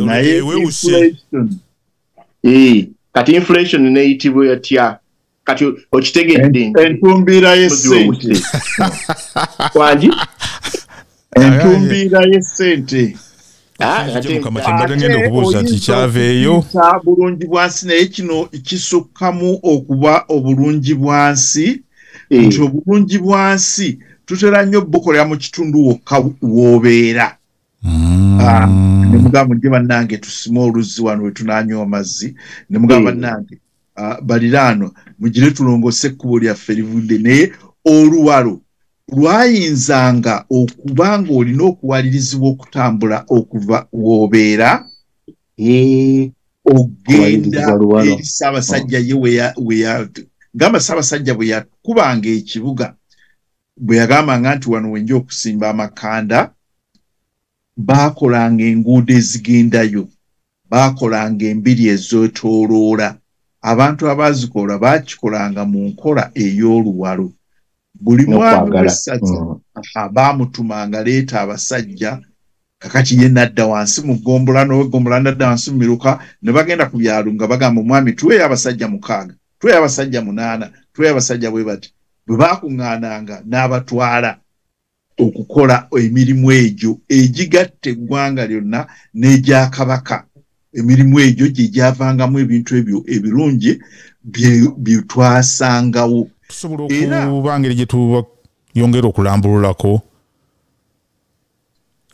Naye Ewewuse. Kati inflation neyitibwa etya? Kati okitegedde nti Entumbiira y'essente. Wangi? Entumbiira y'essente. Ate Mukama, kyembadde ngenda okubuuza nti Oyinza kyaveeyo. okuyita bulungi bwansi, naye kino kisukkamu okuba obulungi bwansi, nti obulungi bwansi tutera nnyo bukolera mu kitundu wokka w'obeera. Ne mugamba, "Mujje bannange tusime oluzzi wano we tunaanywa amazzi." Ne mugamba, "Bannange, baliraano mugire tulongoose ekkubo lyaffe livudde." Naye oluwalo lwayinzanga okuba ng'olina okuwalirizibwa okutambula okuva w'obeera ogenda Kuwalirizibwa luwalo. eri Ssaabasajja ye weya gamba Ssaabasajja bwe yakubanga ekibuga, bwe yagambanga nti wano wenja okusimba amakanda, baakolanga enguudo ezigendayo, baakolanga embiri ezeetooloola. Abantu abaazikola baakikolanga mu nkola ey'oluwalo. Buli mwami N'okwagala. w'essaza baamutumanga, "Leeta abasajja." Kakati ye nadda wansi mu ggombolola, n'oweggombolola nadda wansi mu miruka, ne bagenda ku byalo nga bagamba omwami, "Tuweeyo abasajja 6, tuweeyo abasajja 8, tuweeyo abasajja." Bwe bati bwe baakuŋŋaananga n'abatwala okukola emirimu egyo egigatta eggwanga lyonna n'egya Kabaka. Emirimu egyo gye gyavangamu ebintu ebyo ebirungi bye twasangawo. Tusobola Era okuba ngeri gye tubayongera okulambululako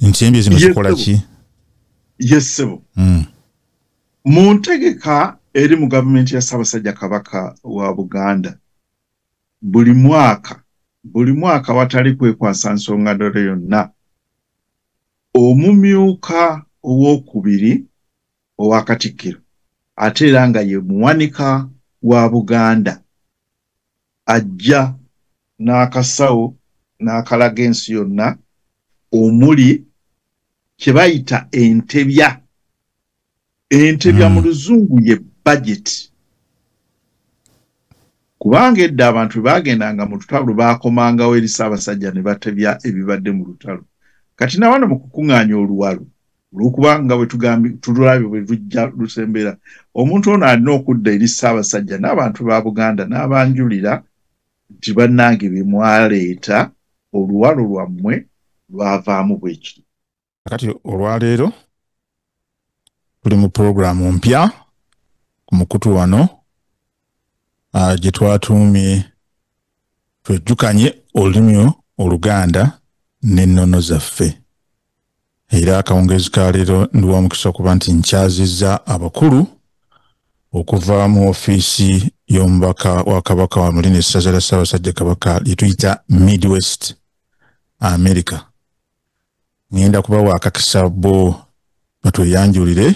nti embi zino Yes, zikola ssebo. ki? Yes, ssebo. Mu ntegeka eri mu gavumenti ya Ssaabasajja Kabaka wa Buganda, buli mwaka, buli mwaka, watali kwekwasa nsonga ndala yonna, omumyuka owookubiri owa Katikkiro, ate era nga ye muwanika wa Buganda, ajja n'akasawo n'akalaga ensi yonna omuli kye bayita entebya. Entebya mu Luzungu ye budget, kubanga edda abantu bwe baagendanga mu lutalo baakomangawo eri Ssaabasajja ne batebya ebibadde mu lutalo. Kati nawano mu kukuŋŋaanya oluwalo, olwokubanga bwe tugambye tulabye bwe lujja lusembera, omuntu ono alina okudda eri Ssaabasajja n'abantu ba Buganda n'abanjulira nti, "Bannange, bye mwaleeta, oluwalo lwammwe lwavaamu bwe kiri." Kati olwaleero tuli mu pulogulaamu mpya ku mukutu wano gye twatuumye "Twejjukanye olulimi Oluganda n'ennono zaffe". Era akawungeezi ka leero ndi wa mukisa okuba nti nkyazizza abakulu okuva mu ofiisi y'omubaka wa Kabaka wa mulina essaza lya Ssaabasajja Kabaka lye tuyita Midwest America. Ngenda kubawa akakisa bo batweyanjulire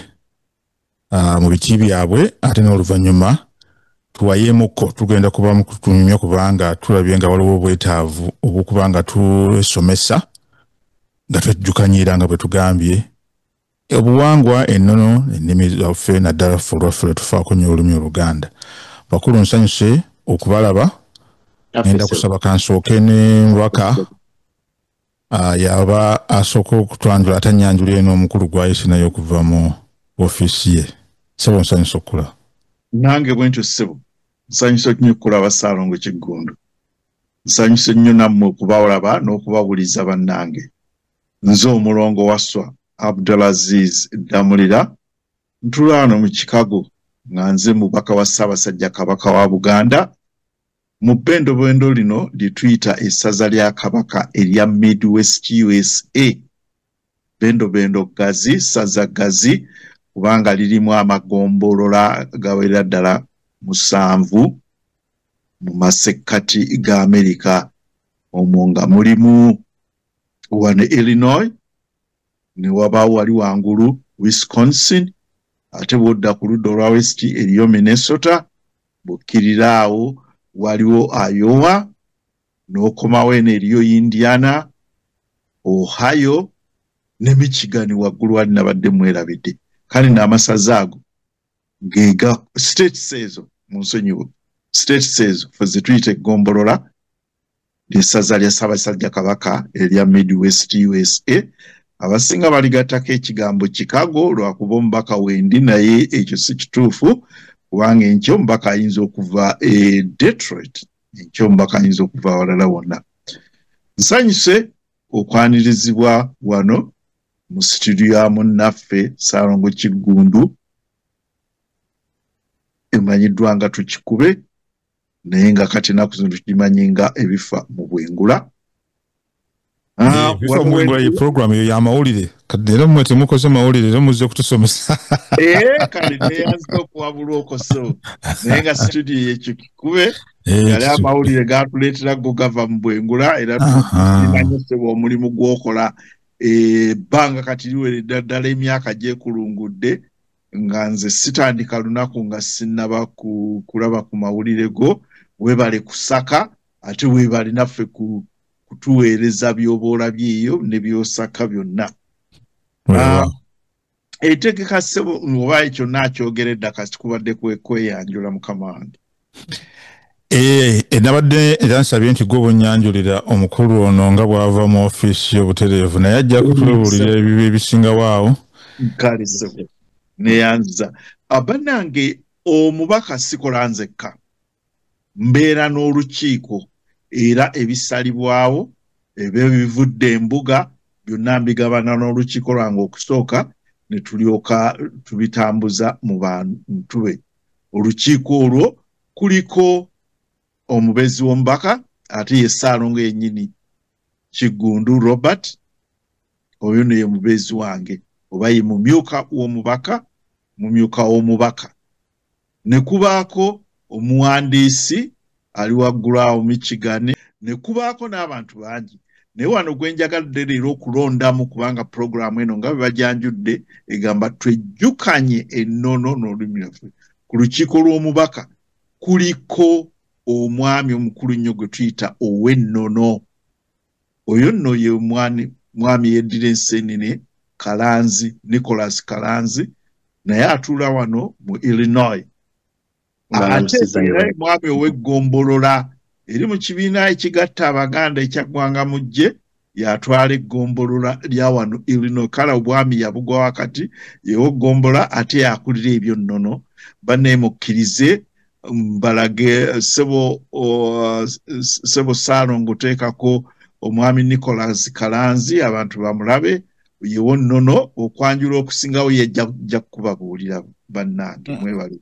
mu biti byabwe, ate n'oluvannyuma tuwayeemukko. Tugenda kuba mu kutunyumya kubanga tulabye nga waliwo obwetaavu obw'okuba nga twesomesa nga twejjukanyira nga bwe tugambye obuwangwa, ennono, ennimi zaffe, naddala ffe olwaffe lwe tufaako nnyo olulimi Oluganda. Bakulu, nsanyuse okubalaba. Ngenda kusaba kansooke ne mubaka yaba asooka okutwanjula, ate annyanjula eno omukulu gwayise naye okuva mu ofiisi ye. Ssebo, nsanyuse okukulaba. Nange bwe ntyo, ssebo, nsanyuse nnyo okukulaba, Ssaalongo Kiggundu. Nsanyuse nnyo nammwe okubalaba n'okubawuliza. Bannange, nze omulongo Wasswa Abdulaziz Ddamulira, ntula wano mu Chicago nga nze mubaka wa Ssaabasajja Kabaka wa Buganda mu bbendobendo lino lye tuyita essaza lya Kabaka erya Midwest USA. Bendobendo ggazi, ssaza ggazi, kubanga lirimu amagombolola gawerera ddala 7 mu masekkati ga Amerika. Omwo nga mulimu wano Illinois, ne wabaawo wali wangulu Wisconsin, ate bw'odda ku ludda olwa west eriyo Minnesota, bw'okkirira awo waliwo Iowa, n'okomawo eno eriyo Indiana, Ohio ne Michigan waggulu wali nabadde mwerabidde. Kale n'amasaza ago gega states ezo, mu nsonyiwe, states ezo fe ze tuyita eggombolola ly'essaza lya Ssaabasajja Kabaka erya Midwest USA. Abasinga baligattako ekigambo Chicago lwakuba omubaka wendi, naye ekyo si kituufu kubanga enkya omubaka ayinza okuva e Detroit, enkya omubaka ayinza okuva awalala wonna. Nsanyuse okwanirizibwa wano mu situdiyo ya munnaffe Ssaalongo Kiggundu, emanyiddwa nga Tukikube, naye nga kati ennaku zino tukimanyi nga Ebifa mu Bwengula. Ebifa mu Bwengula ye program eyo y'amawulire. Kati leero mmwe temukoze mawulire, era muzze kutusomesa. Kale neyanzika okuwabulwa okwo, so naye nga studio yekyo Kikube, yali amawulire gatuleetera go gava mu Bwengula, era tumanyi ssebo omulimu gw'okola ebbanga kati liweredde ddala emyaka gyekulungudde nga nze sitandika lunaku nga sinnaba kulaba ku mawulire go. Weebale kusaka, ate weebale naffe kutuweereza by'oba olabye eyo ne by'osaka byonna. Etegeka ssebo oba ekyo naakyogeredda kasi kubadde kweyanjula mukama wange. Nabadde era nsabye nti gwe bw'onnyanjulira omukulu ono nga bw'ava mu ofiisi y'obutereevu, naye ajja kutubuulira ebibi ebisingawo awo. Kale ssebo neyanziza. Bannange, omubaka sikola nzekka, mbeera n'olukiiko era ebisalibwawo ebyo bivudde embuga byonna mbigabana n'olukiiko lwange okusooka ne tulyoka tubitambuza mu bantu be. Olukiiko olwo kuliko omubeezi w'omubaka ate ye Ssaalongo yennyini Kiggundu Robert, oyo nno ye mubeezi wange oba ye mumyuka w'omubaka, mumyuka w'omubaka. Ne kubaako omuwandiisi ali waggulu awo Michigan, ne kubaako n'abantu bangi. Naye wano gwe njagadde leero okulondamu, kubanga puroguraamu eno nga bwe bajanjudde egamba twejjukanye ennono n'olulimi lwaffe. Ku lukiiko lw'omubaka kuliko omwami omukulu nnyo gwe tuyita ow'ennono. Oyo nno ye mwami yeddira enseenene Kalanzi, Nicholas Kalanzi, naye atuula wano mu Illinois. Ate era mwami ow'eggombolola eri mu kibiina ekigatta Abaganda ekya Ggwanga Mujje, yatwala eggombolola lya wano Illinois. Kale obwami yabugwa wakati yew'eggombolola ate yakulira ebyonnono. Banneemukkirize mbalage ssebo Ssaalongo teekako omwami Nicholas Kalanzi abantu bamulabe yewonnono okwanjula okusingawo yejja kubabuulira bannange mwebale.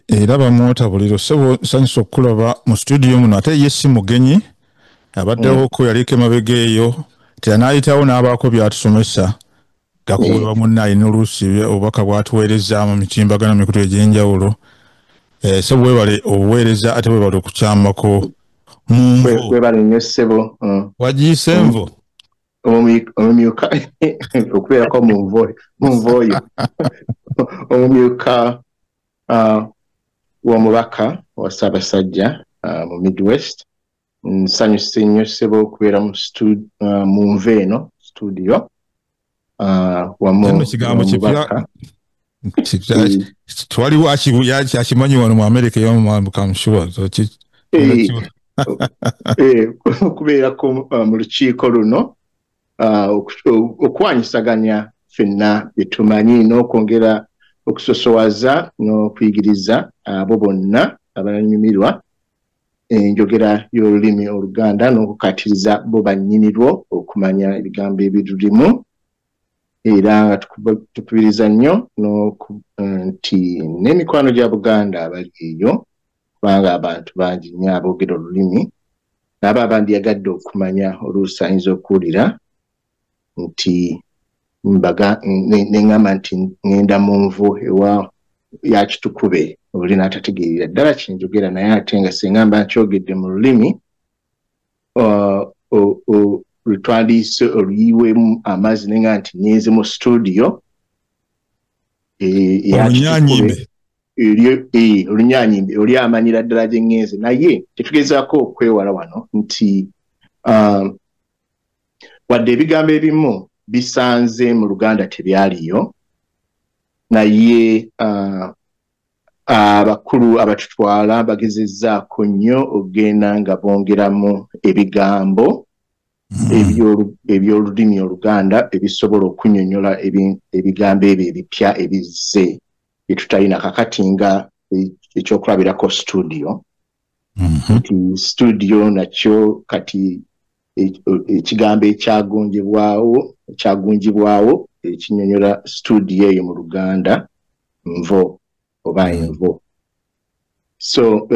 Era bamwota buliro ssebo, nsanyusa okukulaba mu studio muno. Ate ye si mugenyi, abaddewoko yaliko emabega eyo teyanaayitawo n'abaako by'atusomesa gakuwebwa munnaye n'oluusi obubaka bw'atuweereza mu mitimbagano mikutu egy'enjawulo. Ssebo weebale obuweereza ate weebale okukyamako mu nvo. Weebale nnyo ssebo. Wagiise envo? Omumyuka okubeerako mu nvo yo. Omumyuka w'omubaka wa Ssaabasajja mu Midwest. Nsanyuse nnyo ssebo okubeera mu nvo eno studio wamu n'omubaka. Twaliwo akimanyi wano mu America ey'omwambuka, I'm sure. Okubeerako mu lukiiko luno okwanyisaganya ffenna bye tumanyi n'okwongera okusosowaza n'okuyigiriza abo bonna abanyumirwa enjogera y'olulimi Oluganda n'okukatiriza bo bannyinirwo okumanya ebigambo ebirulimu. Era nga tukubiriza nnyo nti n'emikwano gya Buganda abali eyo, kubanga abantu bangi nnyo aboogera olulimi n'abo abandiyagadde okumanya oluusi ayinza okuwulira nti mbaga neŋŋamba nti ŋŋenda mu nvu ewa ya Kitukube, oli n'atategeerera ddala kyenjogera, naye ate nga singa mba nkyogedde mu lulimi lwetwandiise oluyiweemu amazzi nenga nti nyenze mu studio olunyanyimbe oli amanyira ddala gye ŋŋenze. Naye tetugezaako okwewala wano nti wadde ebigambo ebimu bisanze mu Luganda tebyaliyo, naye abakulu abatutwala bagezezzaako nnyo okugenda nga bongeramu ebigambo Ebyolulimi Oluganda ebisobola okunnyonnyola ebigambo ebyo ebipya ebizze bye tutalina kakati, nga ekyokulabirako studio. Nti studio nakyo kati ekigambo ekyagunjibwawo ekinnyonnyola studio eyo mu Luganda nvo oba envo. So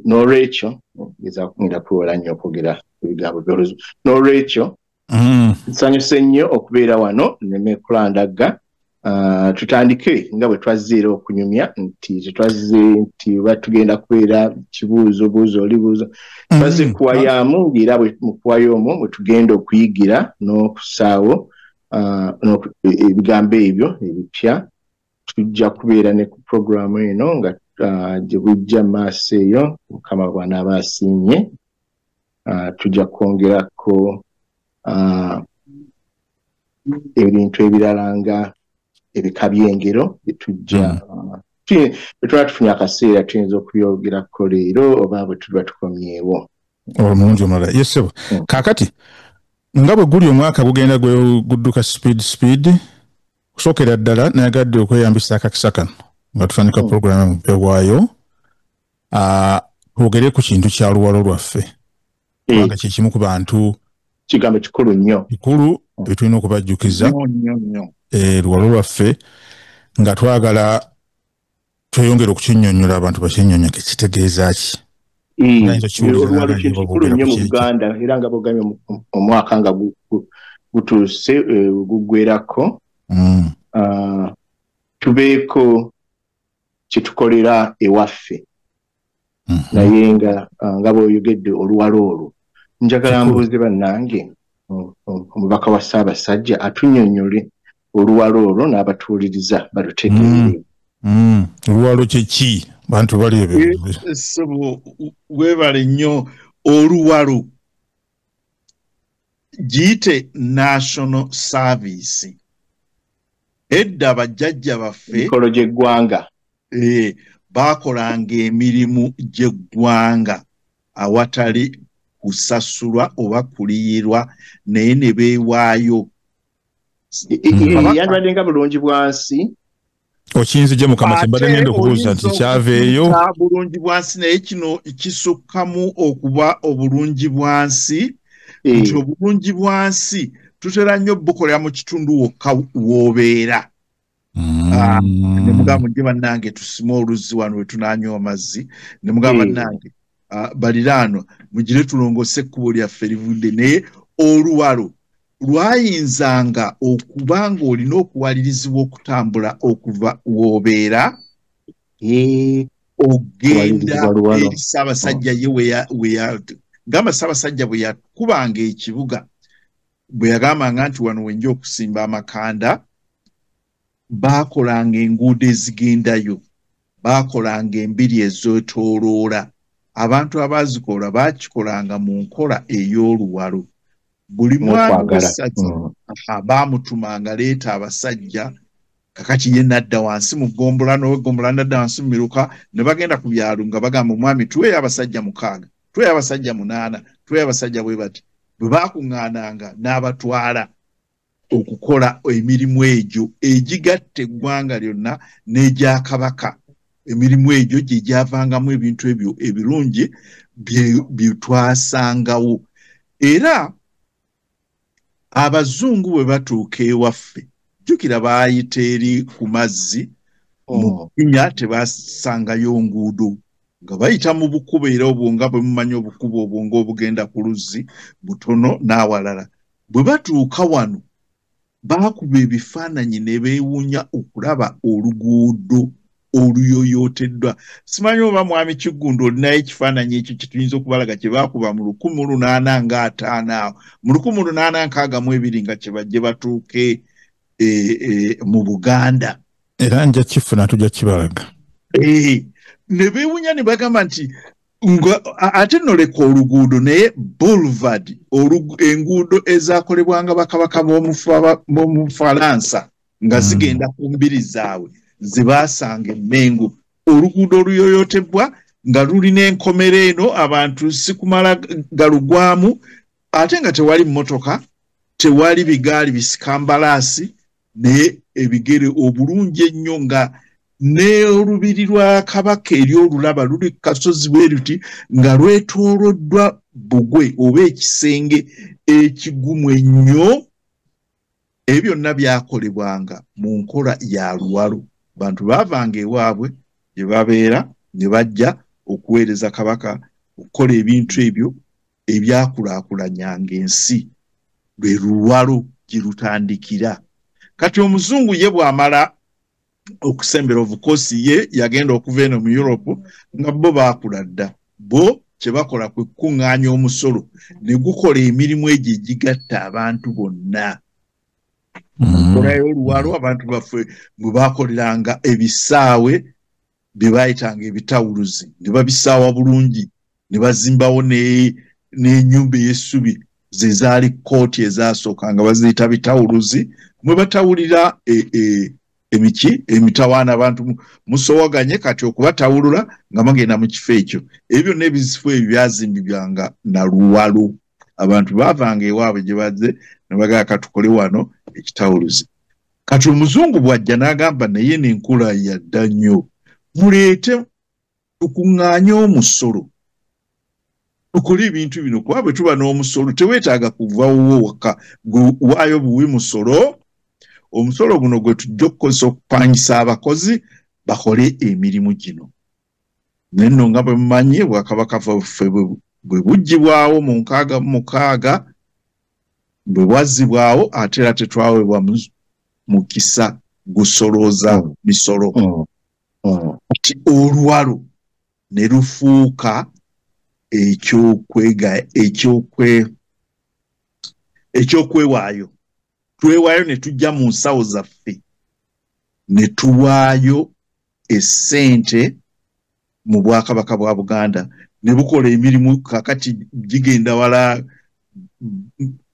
n'olwekyo ngezaako ngenda kwewala nnyo okwogera ebigambo by'oluzungu. N'olwekyo nsanyuse nnyo okubeera wano nneme kulandagga. Tutandike nga bwe twazze era okunyumya, nti tetwazze nti oba tugenda kubeera kibuuzo buuzo olibuuzo, twazze kuwayaamu, ng'era mu kuwaya omwo mwe tugenda okuyigira n'okusaawo ebigambo ebyo ebipya. Tujja kubeera ne ku puroguramu eno nga gye bujja maaso eyo, Mukama bw'anaaba asiimye, tujja kwongerako ebintu ebirala nga ebika by'engero byetujja bwe tuba tufunye akaseera tuyinza okubyogerako leero oba bwe tuba tukomyewo. Omulundi omulala, yes ssebo. Kaakati nga bwe guli omwaka gugenda gudduka speed speed, kusookera ddala nayagadde okweyambisa akakisa kano nga tutandika puroguramu mupebwayo, twogere ku kintu kya luwalo lwaffe, kubanga kye kimu ku bantu kigambo kikulu nnyo, kikulu betulina okubajjukiza luwalo lwaffe, nga twagala tweyongere okukinnyonnyola abantu bakinnyonnyoke kitegeeza ki. Oluwalo kintu kikulu nnyo mu Buganda, era nga bw'ogambye omwaka nga gutuuse guggwerako, tubeeko kyetukolera ewaffe. Naye nga nga bw'oyogedde oluwalo olwo, njagala mbuuze bannange omubaka wa Ssaabasajja atunnyonnyole oluwalo olwo n'abatuwuliriza balutegeere. Oluwalo kye ki? Bantu bali ebyo. Ssebo weebale nnyo. Oluwalo giyite national service. Edda bajjajja baffe emikolo gy'eggwanga baakolanga emirimu gy'eggwanga awatali kusasulwa oba kuliyirwa, naye ne beewaayo. Yandibadde nga bulungi bwansi. Okinzije Mukama, kyembadde ngenda okubuuza nti kyaveeyo bulungi bwansi, naye kino kisukkamu okuba obulungi bwansi, nti obulungi bwansi tutera nnyo bukolera mu kitundu wokka w'obeera. Ne mugamba mujje bannange tusime oluzzi wano we tunaanywa amazzi, ne mugamba bannange baliraanwa mugire tulongoose ekkubo lyaffe livudde. Naye oluwalo lwayinzanga okuba ng'olina okuwalirizibwa okutambula okuva w'obeera ogenda eri Ssaabasajja ye gamba Ssaabasajja bwe yakubanga ekibuga, bwe yagambanga nti wano wenja okusimba amakanda, baakolanga enguudo ezigendayo, baakolanga embiri ezeetooloola. Abantu abaazikola baakikolanga mu nkola ey'oluwalo. Buli mwami w'essaza baamutumanga leeta abasajja, kakati ye nadda wansi mu ggombolola n'ow'eggombolola nadda wansi mu miruka, ne bagenda ku byalo nga bagamba omwami tuweeyo abasajja 6, tuweeyo abasajja 8, tuweeyo abasajja bwe bati. Bwe baakuŋŋaananga n'abatwala okukola emirimu egyo egigatta eggwanga lyonna n'egya Kabaka. Emirimu egyo gye gyavangamu ebintu ebyo ebirungi bye twasangawo. Era abazungu bwe batuuka ewaffe, jjukira baayita eri ku mazzi mu Kenya, tebasangayo nguudo, nga bayita mu bukubo era obwo nga bwe mumanyi obukubo obwo ng'obugenda ku luzzi butono n'awalala. Bwe batuuka wano baakuba ebifaananyi ne beewuunya okulaba oluguudo oluyoyooteddwa. Simanyi oba mwami Kiggundu olinayo ekifaananyi ekyo kye tuyinza okubalaga kye baakuba mu 1850 awo, mu 1862 nga kye bajje batuuke mu Buganda. Era nja kifuna tujja kibalaga. Ne beewuunya ne bagamba nti ate nno leka oluguudo, naye boulevard, enguudo ezaakolebwanga bakabaka b'omu Falansa nga zigenda ku mbiri zaabwe ze baasanga emmengo, oluguudo oluyoyotebwa nga lulina enkomera eno, abantu si kumala galugwamu. Ate nga tewali mmotoka, tewali bigaali bisika mbalaasi, naye ebigere obulungi ennyo, nga n'olubiri lwa Kabaka eri olulaba luli ku kasozi bwe luti, nga lwetooloddwa bbugwe oba ekisenge ekigumu ennyo. Ebyo byonna byakolebwanga mu nkola ya luwalo. Bantu baavanga ewaabwe gye babeera ne bajja okuweereza Kabaka, okukola ebintu ebyo ebyakulaakulanyanga ensi. Lwe luwalo gye lutandikira. Kati omuzungu ye bw'amala okusembera, of course ye yagenda okuva eno mu Europe nga bo baakula dda. Bo kye bakola kwe kukuŋŋaanya omusolo ne gukola emirimu egyo egigatta abantu bonna. Okolayo oluwalo, abantu baffe bwe baakoleranga ebisaawe bye baayitanga ebitawuluzi, ne babisaawa bulungi, ne bazimbawo n'ennyumba ey'essubi, ze zaali kkooti ezaasooka nga baziyita bitawuluzi, mwe batawulira emiki emitawaana, abantu musowaganye, kati okubatawulula nga bagenda mu kifo ekyo. Ebyo byonna ebifo ebyo byazimbibwanga na luwalo. Abantu baavanga ewaabwe gye bazze ne bagamba katukole wano ekitawuluzi. Kati omuzungu bw'ajja n'agamba naye n'enkula yadda nnyo, muleete tukuŋŋaanye omusolo tukole ebintu bino, kuba bwe tuba n'omusolo teweetaaga kuva wuwo waka, gwe waayo buwi musolo. Omusolo guno gwe tujja okukozesa okupangisa abakozi bakole emirimu gino. Naye nno nga bwe mumanyi, bwakabaka bwaffe bwe buggyibwawo mu 66, bwe bwazzibwawo, ate era tetwaweebwa mukisa gusolooza misolo. Kati oluwalo ne lufuuka ekyokwewaayo. Twewaayo ne tujja mu nsawo zaffe ne tuwaayo essente mu bwakabaka bwa Buganda ne bukola emirimu. Kakati gigenda wala,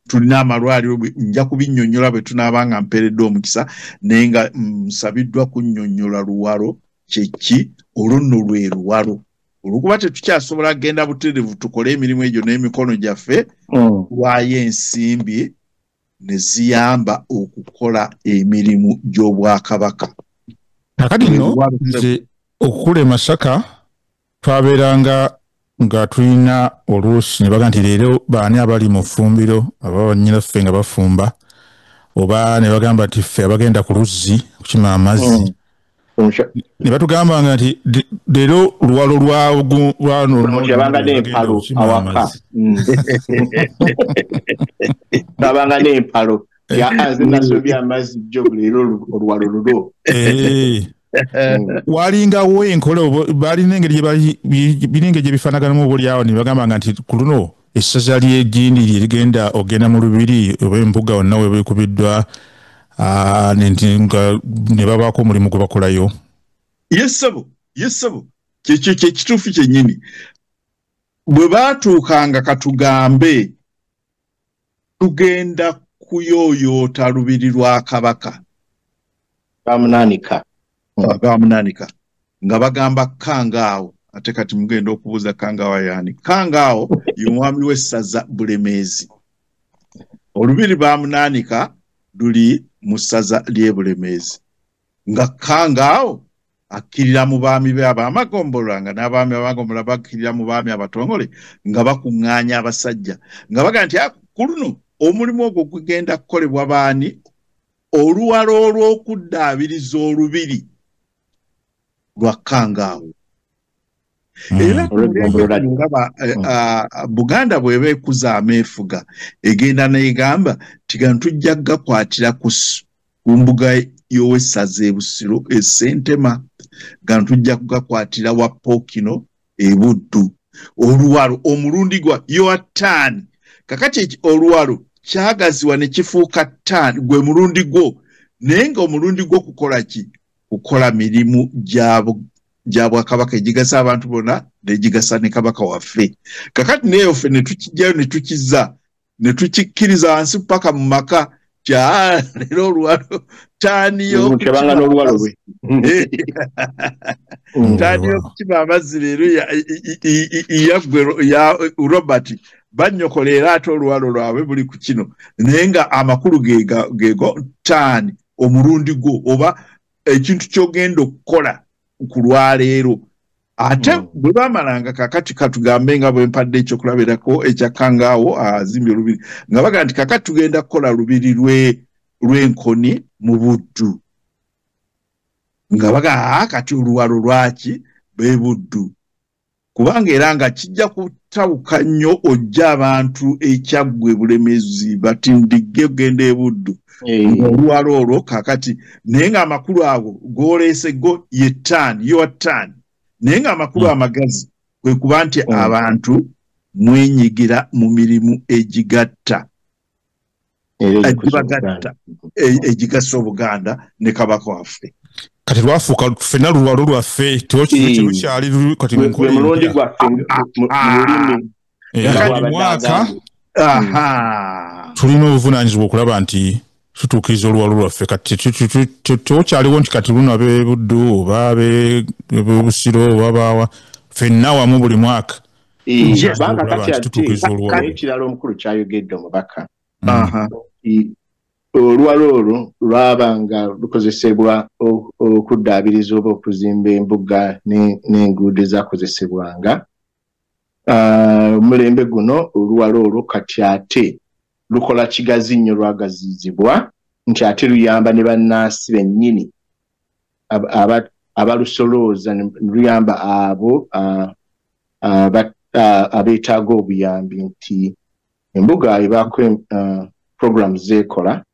tulina amalwaliro, nja kubinnyonnyola bwe tunaaba nga mpeereddwa omukisa, naye nga nsabiddwa kunnyonnyola luwalo kyeki. Olwo nno lwe luwalo. Olwokuba tetukyasobola kugenda butereevu tukole emirimu egyo n'emikono gyaffe, tuwaayo ensimbi ne ziyamba okukola emirimu gy'obwakabaka. Kakati nno nze okukula e Masaka twabeeranga nga tulina oluusi ne bagamba nti leero baani abali mu ffumbiro, aba bannyinaffe nga bafumba, oba ne bagamba nti ffe abagenda ku luzzi okukima amazzi. Ne batugambanga nti leero luwalo lwa Yabanga n'empalo awaka. Babanga n'empalo. Nze nasobye amazzi jjo, leero oluwalo lulwo. Walingawo enkola, balina engeri birina engeri gye bifaanaganamu oba awo ne bagambanga nti ku luno essaza ly'egindi lye ligenda ogenda mu lubiri oba embuga wonna we bikubiddwa, ne babaako omulimu gwe bakolayo. Yesebo, yesebo, kyekyo kyekituufu kyennyini. Bwe baatuukanga katugambe tugenda kuyooyoota lubiri lwa Kabaka. Bamunaanika. Bamunaanika nga bagamba Kangaawo. Ate kati mugenda okubuuza Kangaawo yaani? Kangaawo ye mwami w'essaza Bulemeezi. Olubiri bamunaanika luli mu ssaza ly'e Bulemeezi, nga Kangaawo akkirira mu baami be ab'amagombolola, nga n'abaami ab'amagombolola bakkirira mu baami abatongole, nga bakuŋŋaanya abasajja nga bagamba nti ku luno omulimu ogwo gugenda kukolebwa baani? Oluwalo olw'okuddaabiriza olubiri lwa Kangaawo. Era ngaba Buganda bw'eba ekuza ameefuga, egenda n'egamba nti gano tujja kugakwatira ku mbuga y'owessaza e Busiro e Ssentema, gano tujja kugakwatira wa Pookino e Buddu. Oluwalo omulundi gwa your turn. Kakati oluwalo kyagaziwa ne kifuuka turn, gwe mulundi gwo, naye nga omulundi gwo kukola ki? Kukola mirimu gya bwakabaka egigasa abantu bonna negigasa ne Kabaka waffe. Kakati naye ffe ne tukijjayo ne tukizza ne tukikkiriza wansi paka mu maka kya leero oluwalo taaniyo Kyabanga n'oluwalo lwe. Taaniyo okukima amazzi leero yaggwe ya Robert. Bannyoko leero ate oluwalo lwabwe buli ku kino, naye nga amakulu gego taani omulundi gwo oba ekintu ky'ogenda okukola ku lwaleero. Ate bwe bamalanga kakati katugambe nga bwe mpadde ekyokulabirako ekyakangaawo azimbye olubiri, nga baga nti kakati tugenda kukola lubiri lw'enkoni mu Buddu, nga baga kati oluwalo lwaki be Buddu, kubanga era nga kijja kutawuka nnyo ojja abantu ekyaggwe Bulemezi batindigge ogenda e Buddu oluwalo olwo kakati, naye nga amakulu ago g'oleese go ye taani, your turn, naye nga amakulu amagazi kwe kuba nti abantu mwenyigira mu mirimu egigatta egigasa Obuganda ne Kabaka waffe. Kati lwafuuka ffenna luwalo lwaffe, terukyali kati mulundi gwaffe mu lulimi mwaka tulina obuvunaanyizibwa okulaba nti tutuukiriza oluwalo lwaffe. Kati terukyaliwo nti kati luno ab'e Buddu oba ab'e Busiro oba baawa, ffenna wamu buli mwaka. Kubanga kati ate ekirala omukulu kyayogedde omubaka, oluwalo olwo lwabanga lukozesebwa okuddaabiriza oba okuzimba embuga n'enguudo ezakozesebwanga. Omulembe guno oluwalo olwo kati ate lukola kigazi nnyo, lwagazizibwa nti ate luyamba ne bannansi bennyini abalusolooza, luyamba abo abeetaaga obuyambi, nti embuga ebaako programs zeekola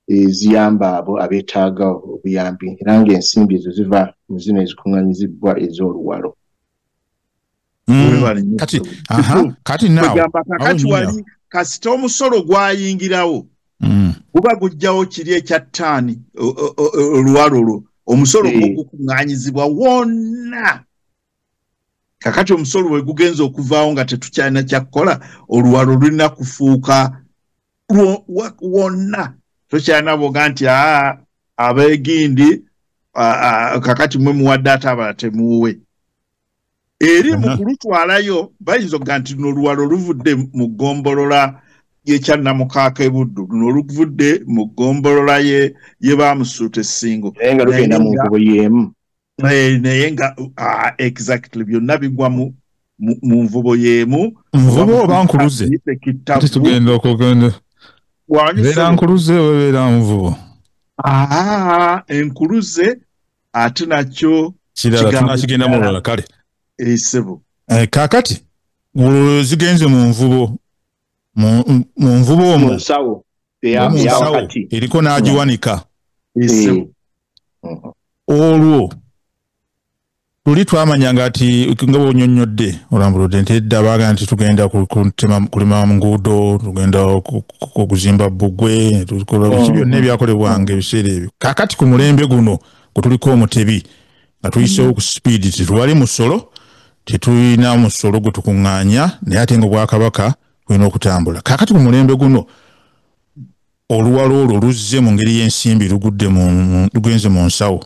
eziyamba abo abeetaaga obuyambi, era ng'ensimbi ezo ziva mu zino ezikuŋŋaanyizibwa ez'oluwalo. Kati kakati wali kasita omusolo gwayingirawo guba gujjawo kiri ekya ttaani oluwalo lwo, omusolo gukuŋŋaanyizibwa wonna. Kakati omusolo bwe gugenza okuvaawo nga tetukyalina kyakukola, oluwalo lulina kufuuka wonna. Tokyalina bwoga nti abeegindi kakati mwe muwadde ate abalala temuwe. Eri mu kulutwalayo bayinza okuga nti luno oluwalo luvudde mu ggombolola y'ekyannamukaaka e Buddu, luno luvudde mu ggombolola ye Baamusuuta Essingo, naye nga lugenda mu nkubo y'emu, naye nga exactly byonna bigwa mu nvubo y'emu. Nvubo oba nkuluze? Tugenda okugenda beera nkuluze oba beera nvubo? Enkuluze ate nakyo kirala tunakigenda mu lulala. Kale esebo kaakati zigenze mu nvubo, mu nvubo omwo nsawo eriko n'agiwanika. Olwo luli twamanyanga nti nga bw'onnyonnyodde olambuludde nti edda baagamba nti tugenda kulima mu nguudo, tugenda okuzimba bbugwe, tukola biki byonna ebyakolebwanga ebiseera ebyo. Kaakati ku mulembe guno gwe tuliko omutebi nga tuyiseewo ku sipiidi, tetuwali musolo, tetulina musolo gwe tukuŋŋaanya, naye ate nga Obwakabaka bulina okutambula. Kaakati ku mulembe guno oluwalo olwo luzze mu ngeri y'ensimbi, lugudde lugenze mu nsawo.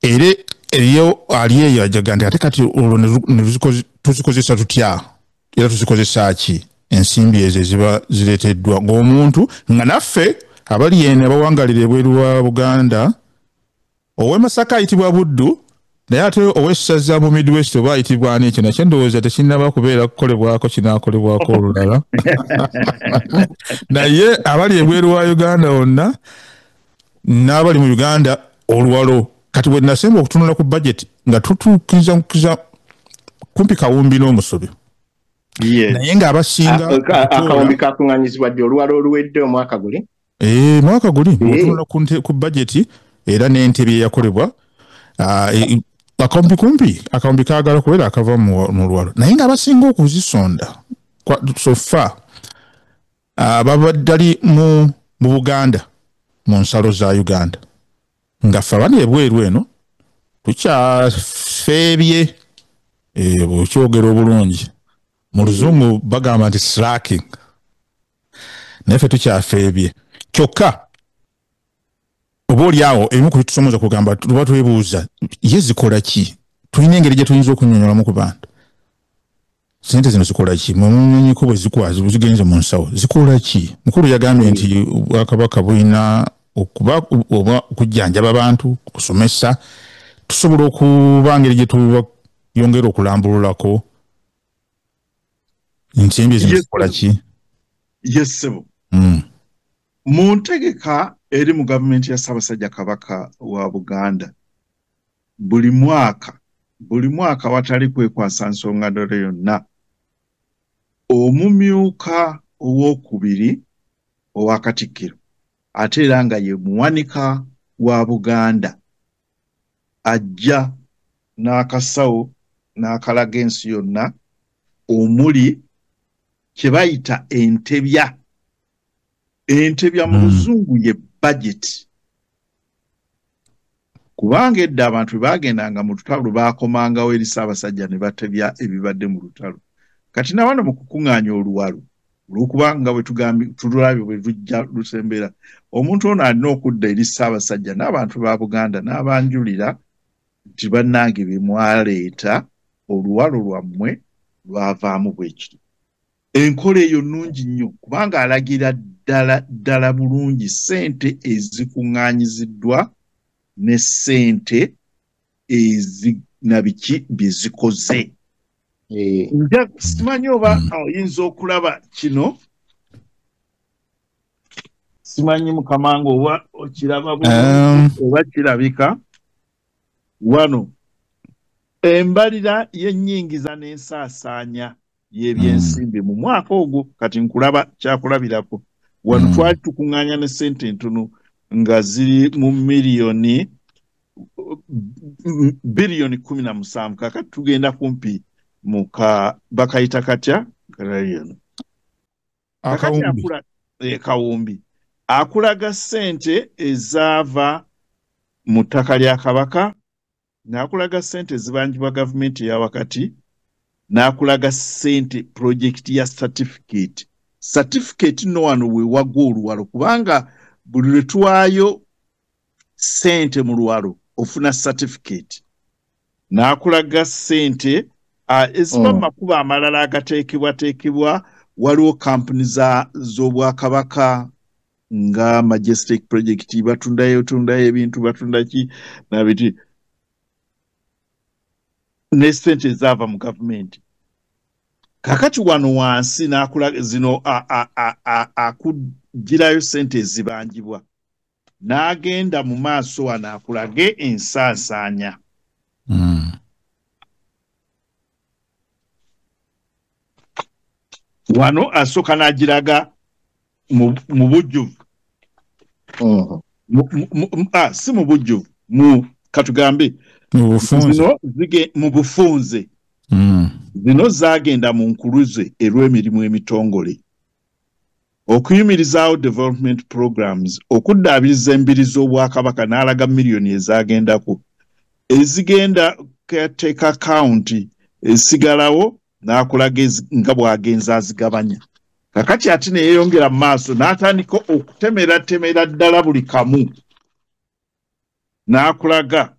Era eriyo ali eyo ajaga nti ate kati olwo tuzikozesa tutya, era tuzikozesa ki ensimbi ezo eziba zireeteddwa ng'omuntu nga naffe abali eno abawangalira ebweru wa Buganda, ow'e Masaka ayitibwa Buddu, naye ate ow'essaza mu Midwest oba ayitibwa ani, ekyo nakyo ndowooza tekinnaba kubeera kukolebwako, kinaakolebwako olulala. Naye abali ebweru wa Uganda wonna n'abali mu Uganda oluwalo kati bwe nasemba okutunula ku budget nga tutuukiriza kumpi kawumbi n'omusobyo. Naye ng'abasinga akawumbi kakuŋŋaanyizibwa ddi? Oluwalo oluwedde omwaka guli? Mwaka guli otunula ku budget era n'entebe eyakolebwa akawumbi kumpi akawumbi kaagala kubeera akava mu luwalo, naye ng'abasinga okuzisonda so far babadde ali mu Buganda mu nsalo za Uganda, nga ffe abali ebweru eno tukyafeebye bw'okyogera obulungi mu luzungu bagamba nti slacking, naye ffe tukyafeebye. Kyokka oba oli awo ebimu ku bitusomoza kugamba tuba twebuuza ye zikola ki, tulina engeri gye tuyinza okunnyonnyolamu ku bantu. Sente zino zikola ki? Munyonyiko bwe zikwazi zigenze mu nsawo zikola ki? Mukulu yagambye nti Obwakabaka bulina okuba oba okujjanjaba abantu, okusomesa. Tusobola okuba ngeri gye tuyongera okulambululako ensimbi zino zikola ki? Yes, ssebo. Mu ntegeka eri mu gavumenti ya Ssaabasajja Kabaka wa Buganda, buli mwaka watali kwekwasa nsonga ndala yonna, omumyuka owookubiri owa Katikkiro ate era nga ye muwanika wa Buganda ajja n'akasawo n'akalaga ensi yonna omuli kye bayita entebya. Entebya mu Luzungu ye budget. Kubanga edda abantu baagendanga mu lutalo baakomangawo eri Ssaabasajja ne batebya ebibadde mu lutalo. Kati na wano mu kukuŋŋaanya oluwalo, olw'okubanga bwe tugambye tulabye bwe lujja lusembera, omuntu ono alina okudda eri Ssaabasajja n'abantu ba Buganda n'abanjulira nti bannange bye mwaleeta oluwalo lwammwe lwavaamu bwe kiri. Enkola eyo nnungi nnyo kubanga alagira ddala ddala bulungi ssente ezikuŋŋaanyiziddwa ne ssente nabiki bye zikoze. Nja simanyi oba oyinza okulaba kino, simanyi Mukamanga oba okiraba bulungi oba kirabika. Wano embalira y'ennyingiza n'ensaasaanya y'ebyensimbi mu mwaka ogwo, kati nkulaba kyakulabirako. Wano twali tukuŋŋaanya ne ssente entono nga ziri mu miliyoni biliyoni 17. Kakati tugenda kumpi muka bakayita katya kawumbi. Akulaga ssente ezaava mu ttaka lya Kabaka, n'akulaga ssente ezibanjibwa gavumenti eya wakati, n'akulaga ssente projekiti ya certificate. Certificate nno wano we wagwa oluwalo, kubanga buli lwe tuwaayo ssente mu luwalo ofuna certificate. N'akulaga ssente eziva mu makubo amalala agateekebwateekebwa. Waliwo kampuni z'Obwakabaka nga Majestic Project, batundayo tundayo ebintu, batunda ki nabiti, ne ssente ezaava mu gavumenti. Kakati wano wansi n'akulaga zino akugirayo ssente ezibanjibwa, n'agenda mu maaso wano akulage ensaasaanya. Wano asooka n'agiraga mu bujjuvu. Si mu bujjuvu, mu katugambe mu bufunze. Zino zaagenda mu nkuluze erw'emirimu emitongole, okuyimirizaawo development programs, okuddaabiriza embiri z'Obwakabaka, n'alaga miliyoni ezagendako, ezigenda caretaker account esigalawo, n'akulaga nga bw'agenza azigabanya. Kakati ate ne yeeyongera mu maaso n'atandika okutemeratemera ddala buli kamu, n'akulaga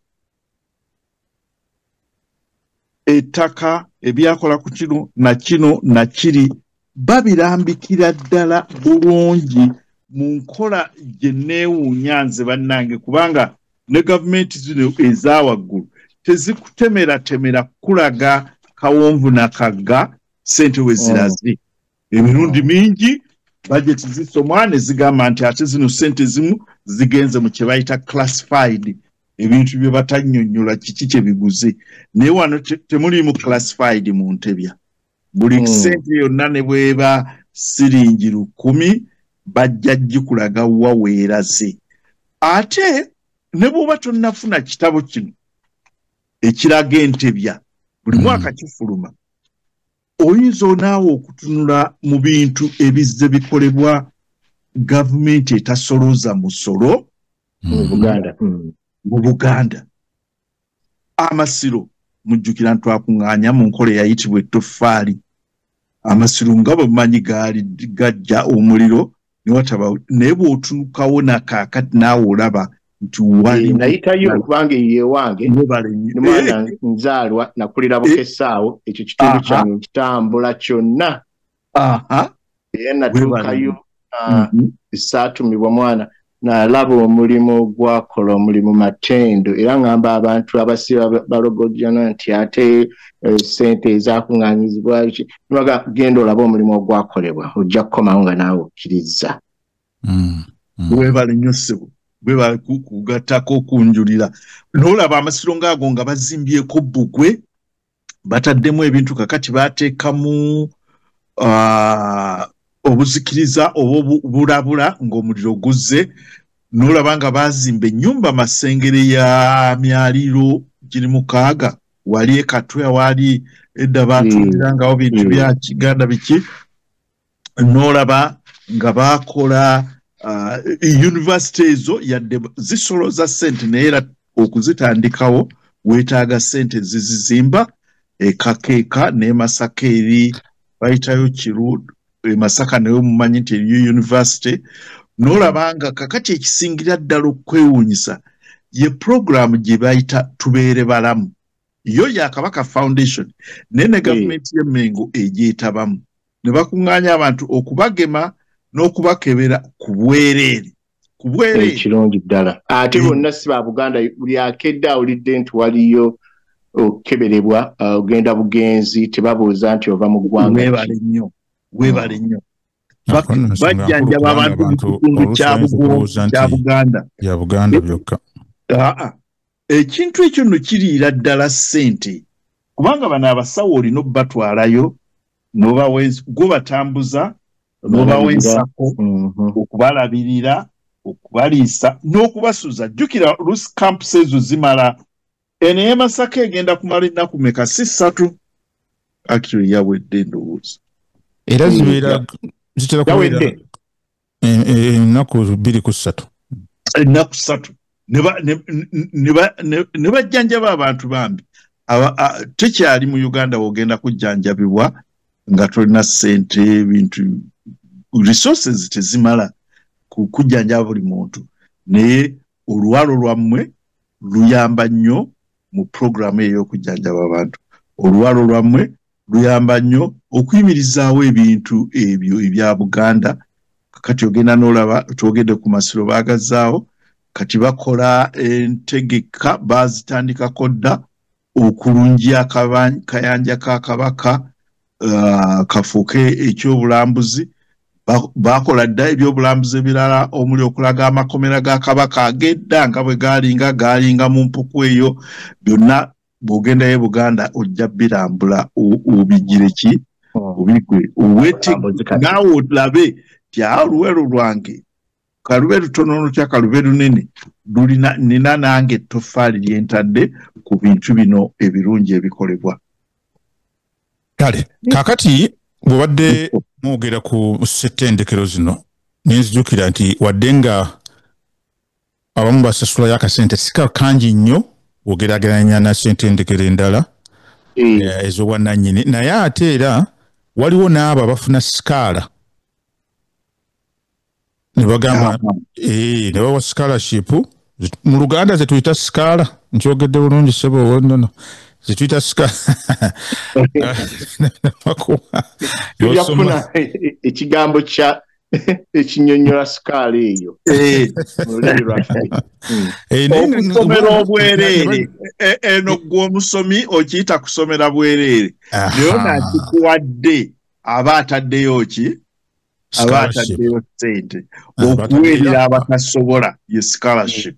ettaka, ebyakola ku kino na kino na kiri, babirambikira ddala bulungi mu nkola gye neewuunya nze bannange, kubanga ne gavumenti zino eza waggulu tezikutemeratemera kulaga kawonvu na kagga ssente we ziraze. Emirundi mingi bajeti zisomwa ne zigamba nti ate zino ssente zimu zigenze mu kye bayita classified, ebintu bye batannyonnyola kiki kye biguze. Naye wano temuliimu classified mu ntebya. Buli ssente yonna ne bw'eba siringi 1000 bajja gikulaga wa weeraze. Ate ne bw'oba tonnafuna kitabo kino ekiraga entebya, buli mwaka kifuluma, oyinza onaawe okutunula mu bintu ebizze bikolebwa gavumenti etasolooza musolo mu Buganda. Amasiro mujjukira ntwakuŋŋaanya mu nkola eyayitibwa ettoffaali. Amasiro nga bwe mumanyi gaali gajja omuliro ne wataba, naye bw'otuukawo nakaakati naawe olaba Nti wali nayitayo kubanga eyo ewange, mwana nzaalwa nakulira Bukesaawo, ekyo kitundu kyange nkitambula kyonna. Era natuukayo, saatumibwa mwana, nalaba omulimu gwakola, omulimu matendo. Era ngamba abantu abasiba balogojana nti ate sente ezakuŋŋaanyizibwa, genda olabe omulimu ogwakolebwa, ojja kukomawo nga naawe okkiriza. Webale nnyo ssebo, webale kugattako okunjulira. N'olaba amasiro ngaago nga bazimbyeko bbugwe, bataddemu ebintu, kakati bateekamu obuzikiriza oba obulabula ng'omuliro guzze. N'olaba nga bazimba ennyumba Masengere ya myaliro giri 6 wali ekatwe awaali edda batundirangawo bintu bya Kiganda biki. N'olaba nga bakola university ezo, yadde zisoloza ssente, naye era okuzitandikawo weetaaga ssente zizizimba. Ekakeeka ne Masaka eri bayitayo Kiru e Masaka, naye mumanyi nti eriyo university. N'olaba nga kakati ekisingira ddala okwewuunyisa ye puroguramu gye bayita Tubeere Balamu, yo ya Kabaka Foundation, naye ne gavumenti y'Emmengo egyetabamu, ne bakuŋŋaanya abantu okubagema n'okubakebera ku bwereere, ku bwereere. Kirungi ddala. Ate bonna si ba Buganda, buli akedde awulidde nti waliyo okukeberebwa, ogenda bugenzi, tebabuuza nti ova mu ggwanga. Weebale nnyo, weebale nnyo. Bajjanjaba abantu mu kitundu kya Buganda. Ya Buganda byokka. Ekintu ekyo nno kiriira ddala ssente, kubanga bano abasawo olina obbatwalayo, gwe batambuza, n'obawa ensako, okubalabirira, okubaliisa n'okubasuza. Jjukira lusi camps ezo zimala, eno ey'e Masaka egenda kumala ennaku meka? Si 3? Actually yawedde ndowooza. Era zibeera zitera kubeera ennaku 2 ku 3. Ennaku 3 ne bajjanjaba abantu bambi. Tekyali mu Uganda wogenda kujjanjabibwa nga tolina ssente, ebintu resources tezimala kujjanjaba buli muntu, naye oluwalo lwammwe luyamba nnyo mu puroguramu eyo ey'okujjanjaba abantu. Oluwalo lwammwe luyamba nnyo okuyimirizaawo ebintu ebyo ebya Buganda. Kati ogenda n'olaba, twogedde ku masiro baagazaawo, kati bakola entegeka, bazitandikako dda okulungiya kayanja ka Kabaka, kafuuke ekyobulambuzi. Bakola dda ebyobulambuzi ebirala omuli okulaga amakomera ga Kabaka ag'edda nga bwe gaalinga mu mpuku eyo. Byonna bw'ogendayo e Buganda ojja birambula, obigire ki, obigwe owete naawe olabe ti awo oluwero lwange kalube lutono lutya, kalube lunene, lulina nina nange ettoffaali lyentadde ku bintu bino ebirungi ebikolebwa. Kale kakati bw'obadde mwogera ku ssettendekero zino, nenzijukira nti wadde nga abamu basasulayo akasente si kangi nnyo bw'ogeraageranya na ssettendekero endala ez'obwannannyini, naye ate era waliwo n'abo abafuna scholar ne bagamba ne bawa scholarship, mu Luganda zetuyita scholar, nkyogedde bulungi ssebo? Nono zetuyita scholar. Tujja kufuna ekigambo kya ekinyonyola scholar eyo mu lulimi lwaffe. Okusomera obwereere, eno gwe omusomi okiyita kusomera bwereere, naye nakikuwadde aba ataddeyo ki? Aba ataddeyo ssente okuweerera abatasobola, ye scholarship.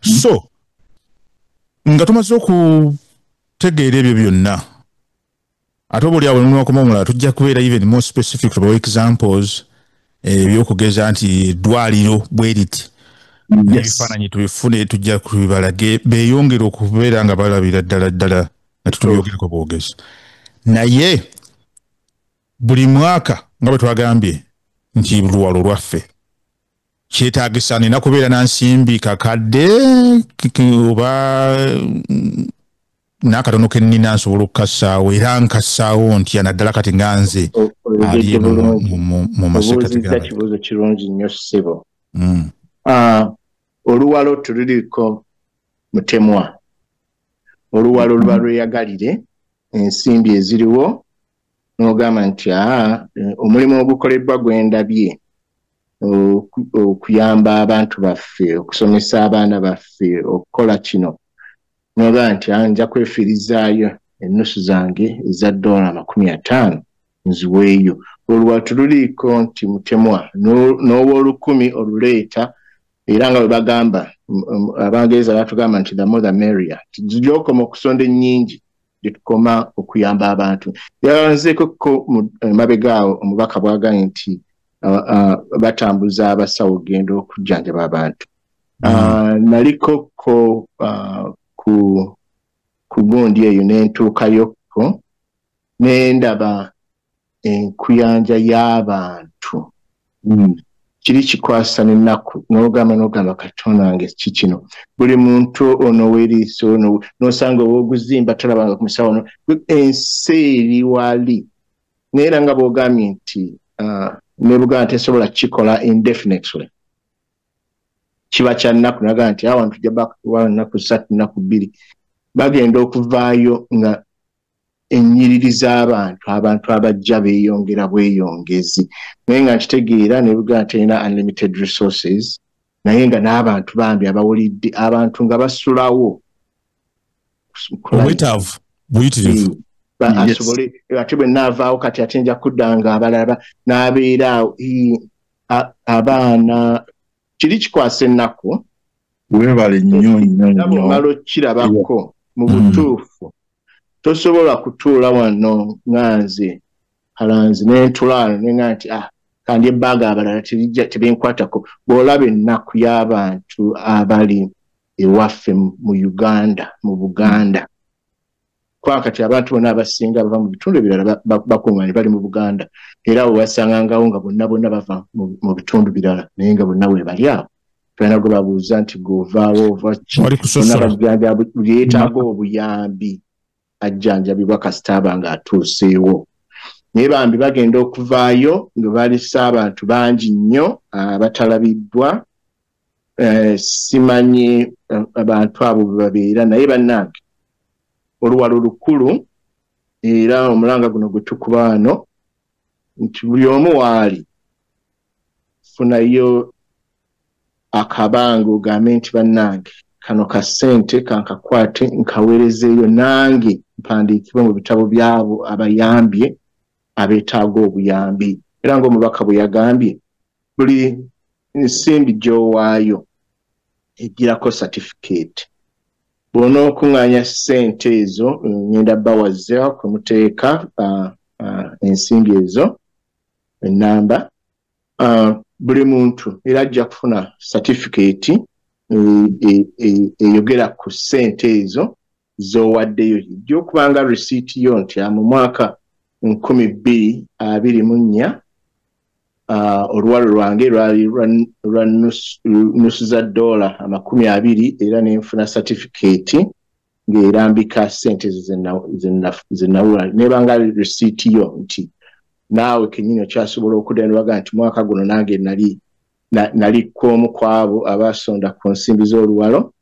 So nga tumaze okutegeera ebyo byonna, ate oba oliawo nunakoma omulala, tujja kubeera even more specific, tubawa examples ebyokugeza nti eddwaliro bwe riti, ebifaananyi tubifune, tujja kubibalage beeyongere okubeera nga balabira ddala ddala nga tutubyogereko bwogezi. Naye buli mwaka nga bwe twagambye nti luwalo lwaffe kyetaagisa nina kubeera na nsimbi kakadde oba n'akatono ke nnina nsobola okukassaawo, era nkassaawo ntya, naddala kati nga nze ali eno mu masekkati? Kibuuzo kirungi nnyo ssebo. Oluwalo teruliiko mutemwa, oluwalo luba lweyagalire, ensimbi eziriwo n'ogamba nti omulimu ogukoleddwa gwe ndabye okuyamba abantu baffe, okusomesa abaana baffe, okukola kino, n'ogamba nti nja kwefiirizaayo ennusu zange eza $50 nziweeyo. Oluwalo teruliiko nti mutemwa, n'ow'olukumi oluleeta, era nga bwe bagamba Abangereza batugamba nti the more the merrier, gy'okoma okusonda ennyingi gyetukoma okuyamba abantu. Yalanzeeko ko emabega awo omubaka bw'agambye nti batambuza abasawo okugenda okujjanjaba abantu. Naliko ko ku gundi eyo ne ntuukayokko ne ndaba enkuyanja y'abantu. Kiri kikwasa n'ennaku, n'ogamba Katonda wange ki kino, buli muntu ono w'eriiso ono n'osanga ow'oguzimba tolabanga ku musawo ono, ensi eri wali. Naye era nga bw'ogambye nti ne Buganda tesobola kukikola indefinitely, kiba kya nnaku. Nagamba nti awantu tujja bakuwa nnaku 3, nnaku 2, bagenda okuvaayo nga ennyiriri z'abantu, abantu abajja beeyongera bweyongezi. Naye nga nkitegeera ne Buganda terina unlimited resources, naye nga n'abantu bambi abawulidde, abantu nga basulawo obwetaavu buyitirivu. Asobole ate bwe naavaawo kati ate nja kudda nga abalala n'abeera awo abaana, kiri kikwasa ennaku. Weebale nnyo nnyo nnyo. Omala okukirabako mu butuufu. Tosobola kutuula wano nga nze kalanzi n'entulaano ne nga nti kandi ebbanga abalala tebinkwatako. Bw'olaba ennaku y'abantu abali ewaffe mu Uganda, mu Buganda, kwa kati abantu bonna abasinga bava mu bitundu ebirala bakuŋŋaanye bali mu Buganda, era abo basangangawo nga bonna bonna bava mu bitundu birala, naye nga bonna we bali awo. Tulina gwe babuuza nti gw'ovaawo ova ki? Bonna bajjanjaba, yeetaaga obuyambi, ajjanjabibwa kasita aba ng'atuuseewo. Naye bambi bagenda okuvaayo nga balisa abantu bangi nnyo abatalabiddwa, simanyi abantu abo bwe babeera, naye bannange oluwalo lukulu, era omulanga guno gwe tukuba wano nti buli omu waali funayo akabanga ogambe nti bannange kano ka ssente kankakwate nkaweerezeeyo nange mpandiikibwe mu bitabo byabo abayambye abeetaaga obuyambi. Era ng'omubaka bwe yagambye, buli nsimbi gy'owaayo egirako certificate. Bw'onookuŋŋaanya ssente ezo, ngenda bawaza kwe muteeka ensimbi ezo ennamba, buli muntu era ajja kufuna certificate eyogera ku ssente ezo z'owaddeyo. Ejja okuba nga receipt yo nti mu mwaka 2024 oluwalo lwange lwali lwa nusu za $20, era ne nfuna certificate ng'erambika ssente ezo ze nawula. Neeba nga receipt yo nti naawe kennyini okyasobola okudda ne bagamba nti mwaka guno nange nali kw'omu ku abo abasonda ku nsimbi z'oluwalo,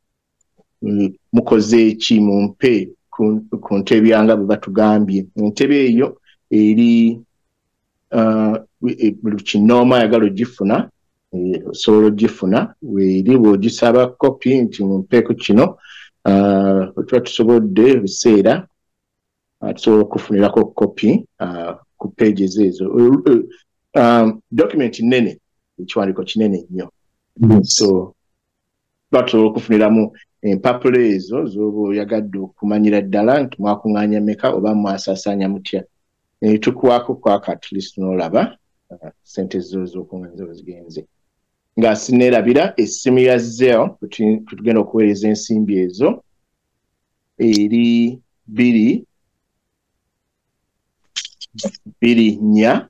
mukoze ki, mumpe ku ntebe yanga bwe batugambye. Entebe eyo eri buli kinnoomu ayagala ogifuna, osobola ogifuna, weeri bw'ogisaba kopi nti mumpeeko kino, tuba tusobodde ebiseera, tusobola okufunirako kopi ku pages ezo. Document nnene, ekiwandiiko kinene nnyo. So tuba tusobola okufuniramu empapula ezo z'oba oyagadde okumanyira ddala nti mwakuŋŋaanya mmeka oba mwasaasaanya mutya. Tukuwaako kwaka at least n'olaba ssente zo z'okuŋŋaanyiza bwe zigenze. Nga sinneerabira essimu ya Zelle kwe tugenda okuweereza ensimbi ezo eri 2 2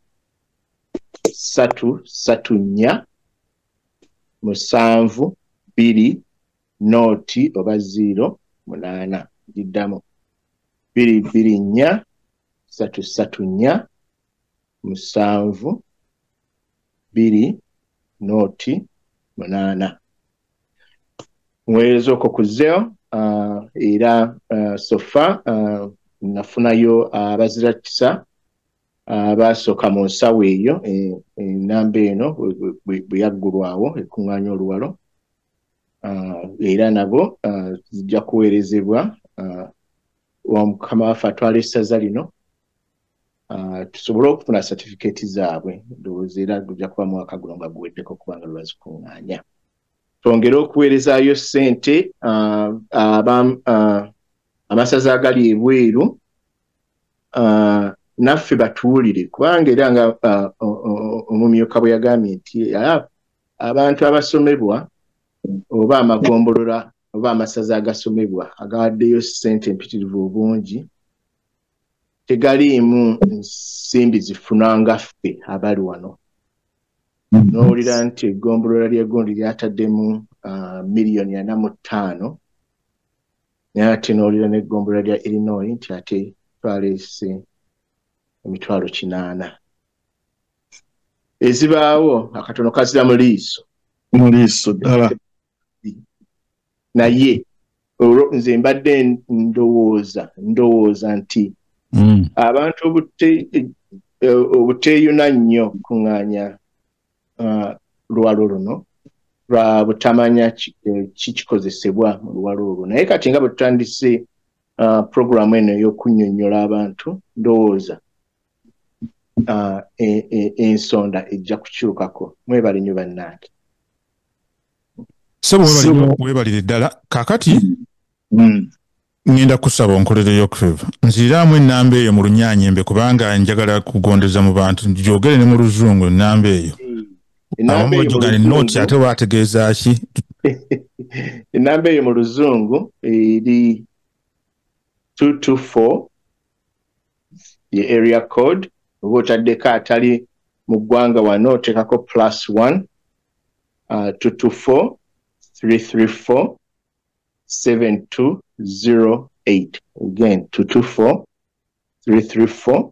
4 3 3 4 7 2 0 oba 0 8. Giddamu 2 2 4 3 3 4 7 2 0 8. Muweereza okwo ku Zelle, era so far nafunayo abazira kisa abasooka mu nsawo eyo. Enamba eno bwe yaggulwawo ekuŋŋaanya oluwalo, era nabo zijja kuweerezebwa omukama waffe atwala essaza lino, tusobole okufuna satifikeeti zaabwe. Ndowooza era gujja kuba mwaka guno nga guweddeko, kubanga lwebazikuŋŋaanya. Twongere okuweerezaayo ssente amasaza agali ebweru naffe batuwulire, kubanga era nga omumyuka bwe yagambye nti abantu abasomebwa oba amagombolola oba amasaza agasomebwa agawaddeyo ssente empitirivu obungi tegaliimu nsimbi zifuna nga ffe abali wano. N'owulira nti eggombolola ly'eggundi lyataddemu 45 miliyoni, naye ate n'owulira n'eggombolola lya Illinois nti ate twaleese 800,000. Ezibaawo akatono kazira mu liiso. Mu liiso ddala. Naye olwo nze mbadde ndowooza nti abantu obuteeyuna nnyo kuŋŋaanya luwalo luno lwa butamanya kikikozesebwa mu luwalo olwo. Naye kati nga bwe tutandise puroguramu eno ey'okunnyonnyola abantu, ndowooza ensonda ejja kukyukako. Mwebale nnyo bannange. Sebo, weebalire ddala. Kaakati ŋŋenda kusaba onkolereyo favor, nziriramu ennamba eyo mu Lunyanyembe, kubanga njagala kugondeza mu bantu. Gyogere ne mu Luzungu ennamba eyo. Abamu bajogane nooti, ate waategeeza ki? Ennamba eyo mu Luzungu eri 224, ye area code. Oba otaddeko atali mu ggwanga wano, oteekako +1 224 334 7208. Again, 224 334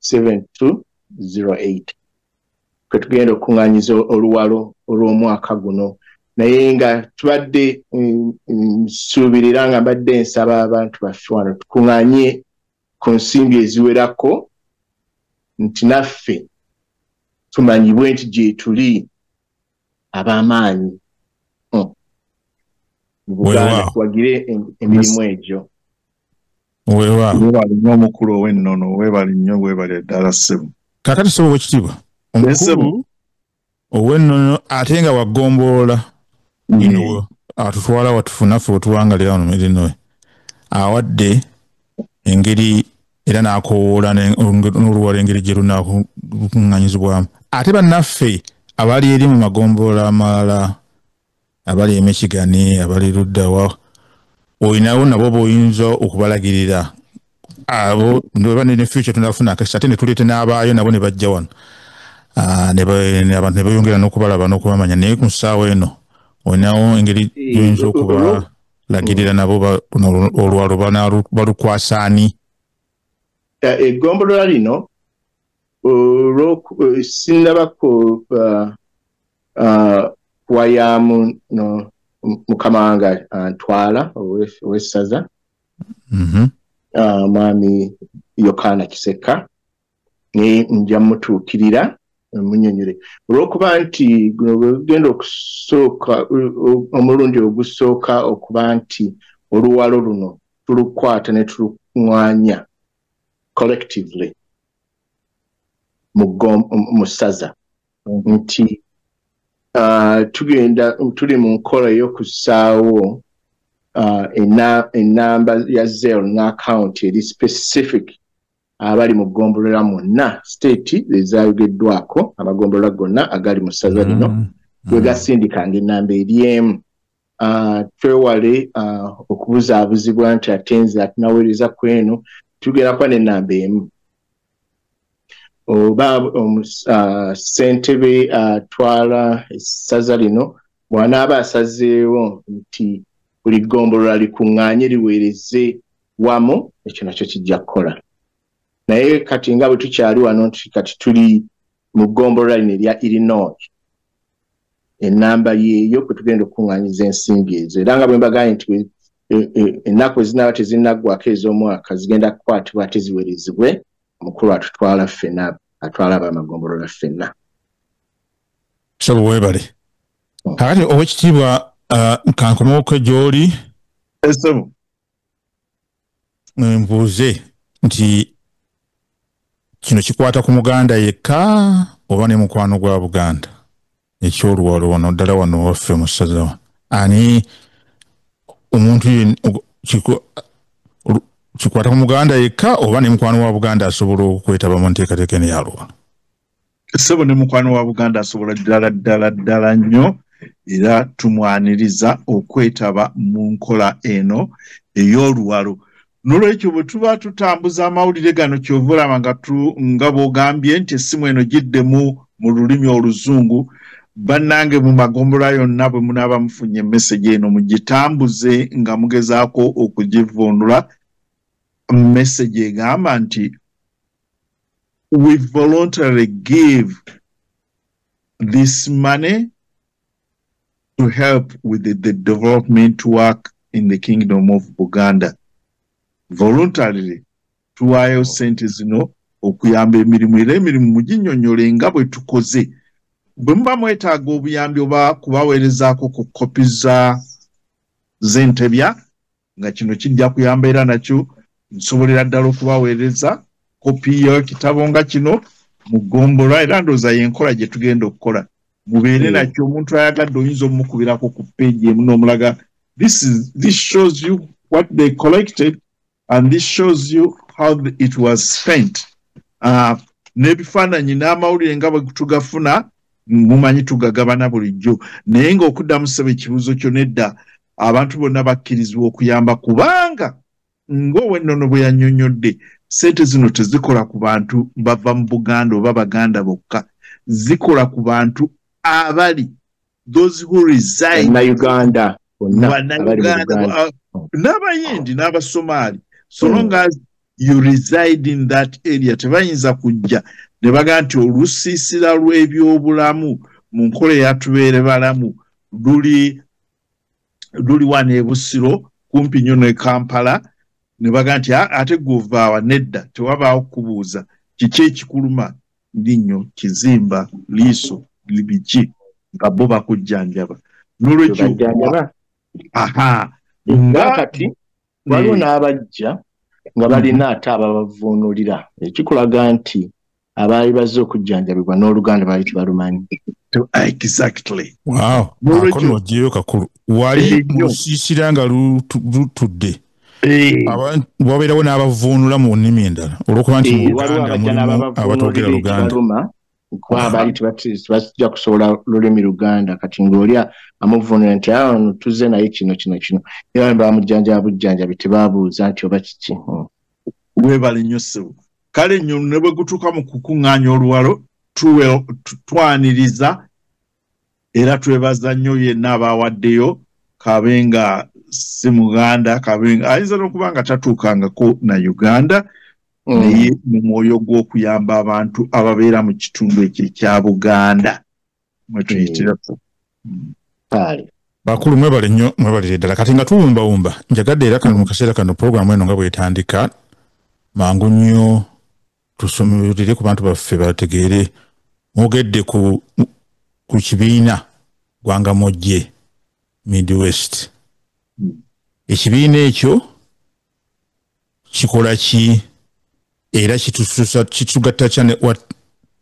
7208, kwe tugenda okuŋŋaanyiza oluwalo olw'omwaka guno. Naye nga tubadde nsuubirira nga mbadde nsaba abantu baffe wano tukuŋŋaanye ku nsimbi eziwerako nti naffe tumanyibwe nti gye tuli ab'amaanyi mu Buganda, tuwagire emirimu egyo. Weewaawo. Weebale nnyo omukulu ow'ennono, weebale nnyo, weebale ddala ssebo. Kaakati ssebo, ow'ekitiibwa omukulu ow'ennono ate nga waggombolola ino atutwala watufuna ffe wetuwangalira wano mu Illinois, awadde engeri era n'akowoola n'oluwalo engeri gye lunakuŋŋanyizibwamu. Ate bannaffe abali eri mu magombolola amalala, abali e Michigan, abali luddawa, olinawo nabo b'oyinza okubalagirira abo ndoba ne future tunafuna akakisa ate ne tuleeta n'abaayo nabo ne bajja wano, abantu ne beyongera n'okubalaba n'okubamanya. Naye ku ssaawa eno olinawo engeri gy'oyinza okubalagirira nabo olwalo balukwasaani? Eggombolola lino sinnabako kuwayaamu no mukama wange antwala ow'essaza, Mwami Yokaana Kiseka, naye nja mutuukirira munnyonnyole, olw'okuba nti guno bwe gugenda okusooka omulundi ogusooka okuba nti oluwalo luno tulukwata ne tulukuŋŋaanya collectively mu ssaza, nti tugenda tuli mu nkola ey'okussaawo ennamba ya Zelle n'account eri specific abali mu ggombolola mwonna state ezayogeddwako, amagombolola gonna agali mu ssaza lino we gasindikanga ennamba eri emu. Twewale okubuzaabuzibwa nti ate nze atunaweereza ku eno. Tugenda kuba n'ennamba emu, oba ssentebe atwala essaza lino bw'anaaba asazeewo nti buli ggombolola likuŋŋaanye liweereze wamu, ekyo nakyo kijja kukola. Naye kati nga bwe tukyali wano nti kati tuli mu ggombolola lino erya Illinois, Enamba yeeyo kwe tugenda okukuŋŋaanyiza ensimbi ezo. Era nga bwe mbagambye nti ennaku ezinaaba tezinnaggwako ez'omwaka zigenda kukwatibwa ate ziwerezebwe omukulu atutwala ffenna, atwala ab'amagombolola ffenna. Ssebo weebale. Kakati owekitiibwa, kankomewoko gy'oli. Ssebo. Mbuuze nti kino kikwata ku Muganda yekka oba ne mukwano gwa Buganda? Ekyoluwalo wano ddala wano waffe mu ssaza, ani omuntu kikwata ku Muganda yekka oba ne mukwano wa Buganda asobola okwetaba mu nteekateeka eno ya luwalo? Ssebo, ne mukwano wa Buganda asobola ddala ddala ddala nnyo, era tumwaniriza okwetaba mu nkola eno ey'oluwalo. Nolwekyo bwe tuba tutambuza amawulire gano, kyova olaba nga bw'ogambye nti essimu eno giddemu mu lulimi Oluzungu. Bannange, mu magombolola yonna bwe munaaba mufunye message eno, mugitambuze nga mugezaako okugivvuunula. Message egamba nti we voluntarily give this money to help with the development work in the Kingdom of Buganda. Voluntarily tuwaayo sente zino okuyamba emirimu, era emirimu muginnyonnyole nga bwe tukoze. Bwe muba mwetaaga obuyambi oba kubaweerezaako ku kopi za z'entebya, nga kino kijja kuyamba, era nakyo nsobolera ddala okubaweereza kopi y'ekitabo nga kino mu ggombolola. Era ndowooza y'enkola gye tugenda okukola, mubeere nakyo. Omuntu ayagadde oyinza omukubirako ku peegi emu n'omulaga, this shows you what they collected and this shows you how it was spent, n'ebifaananyi n'amawulire nga bwe tugafuna, mumanyi tugagabana bulijjo. Naye ng'okuddamu, ssebo, ekibuuzo kyo, nedda, abantu bonna bakkirizibwa okuyamba, kubanga ng'owennono bwe yannyonnyodde, ssente zino tezikola ku bantu bava mu Buganda oba Baganda bokka, zikola ku bantu abali, those who reside Bannayuganda bonna abali mu Bannayuganda, Buganda. N'Abayindi n'Abasomaali, so long as you reside in that area. Tebayinza kujja ne bagamba nti olusiisira lw'ebyobulamu mu nkola eyatubeere balamu luli wano e Busiro kumpi nnyo ne Kampala, ne bagamba nti, "Ah, ate gwe ovaawa?" Nedda, tewabaawo kubuuza kiki ekikuluma, linnyo, kizimba, liiso, biki, nga bo bakujjanjaba. N'olwekyo Bajjanjaba. Aha. Nga kati waliwo n'abajja nga balina ate ababavuunulira, ekikulaga nti abaali bazze okujjanjabibwa n'Oluganda baali tebalumanyi. Exactly. Wow. N'olwekyo- Ako n'oggyeyo kakulu wali Nnyo. mu lusiisira nga lutudde. Wabeerawo n'abavuunula mu nnimi endala olw'okuba nti mu Waliwo Buganda abajja mulimu n'ababavuunulira abatoogera Luganda. ekibaluma, kuba baali tebajja kusobola lulimi Luganda. Kati ng'oli amuvuunulira nti awo tuzze naye kino kino kino, era bamujjanjaba bujjanjabi, tebaabuuza nti oba kiki. Weebale nnyo, ssebo. Kale nnyo, ne bwe gutuuka mu kukuŋŋaanya oluwalo, twaniriza era twebaza nnyo yenna abaawaddeyo, kabe nga si Muganda, kabe nga ayinza n'okuba nga tatuukangako na Uganda, naye mu mwoyo gw'okuyamba abantu ababeera mu kitundu ekyo ekya Buganda mwe tuyitira. Kale. Bakulu, mwebale nnyo, mwebalire ddala. Kati nga tuwumbawumba, njagadde era kano mu kaseera kano puroguramu eno nga bwetandika, mangu nnyo tusomerere ku bantu baffe bategeere. Mwogedde ku kibiina Gwanga Mojje Midwest. Ekibiina ekyo kikola ki, era kitususa kitugatta kya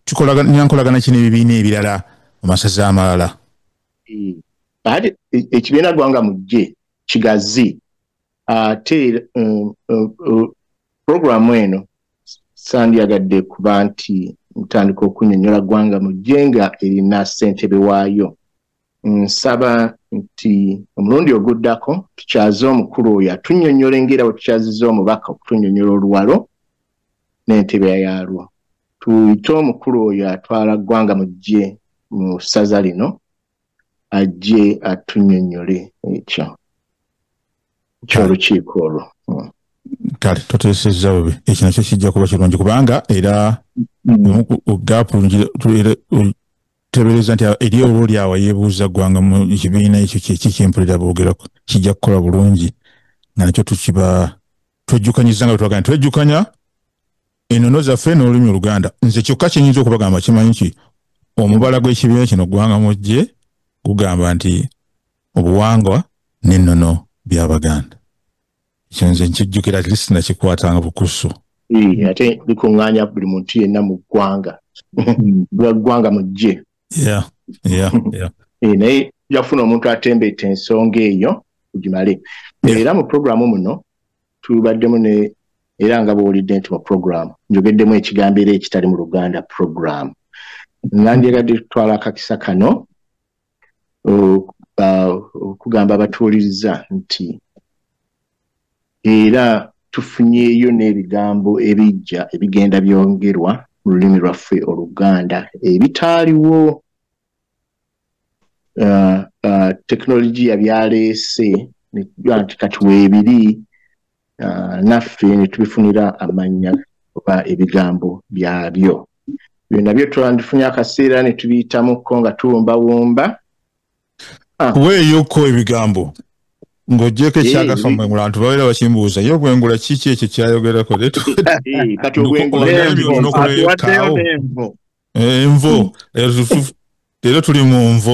kikolagana nkolagana ki n'ebibiina ebirala mu masaza amalala? Ate ekibiina Gwanga Mujje kigazi, ate puroguramu eno sandyagadde kuba nti ntandika okunnyonnyola Gwanga Mujje nga erina ssentebe waayo. Nsaba nti omulundi oguddako tukyaze omukulu oyo atunnyonnyola engeri bwe tukyazizza omubaka okutunnyonnyola oluwalo n'entebe yaalwo. Tuyite omukulu oyo atwala Ggwanga Mujje mu ssaza lino ajje atunnyonnyole ekyo ky'olukiiko olwo. Kale toteesezza bubi, ekyo nakyo kijja kuba kirungi, kubanga era gaapu. Tuteebereza nti eri oba oli awo yeebuuza Ggwanga mu kibiina ekyo kyeki kyempulira boogerako kijja kukola bulungi, nga nakyo tukiba twejjukanyiza nga bwe twagala twejjukanya ennono zaffe n'olulimi Oluganda. Nze kyokka kye nnyinza okubagamba kimanyi ki omubala gw'ekibiina kino Ggwanga Mujje gugamba nti obuwangwa n'ennono by'Abaganda. Ekyo nze nkijjukira, at least nakikwatanga bukusu. Ate bikuŋŋaanya buli muntu yenna mu ggwanga. Lwa Ggwanga Mujje. Naye yafuna omuntu atembeeta ensonga eyo tugimale. Era mu puroguramu muno tubaddemu ne era nga bw'owulidde nti mu puroguramu njogeddemu ekigambo era ekitali mu Luganda puroguramu. Nandyagadde tutwala akakisa kano okugamba abatuwuliriza nti era tufunyeeyo n'ebigambo ebijja ebigenda byongerwa mu lulimi lwaffe Oluganda ebitaaliwo. Tekinologiya byaleese nti kati weebiri naffe ne tubifunira amannya oba ebigambo byabyo. Ebyo nabyo twandifunye akaseera ne tubiyitamukko nga tuwumbawumba. Kuweeyokko ebigambo ng'oggyeko ekyagafa mu bantu babeera bakimbuuza ye obwengula kiki ekyo kyayogerako. Kati obwengula envo leero tuli mu nvo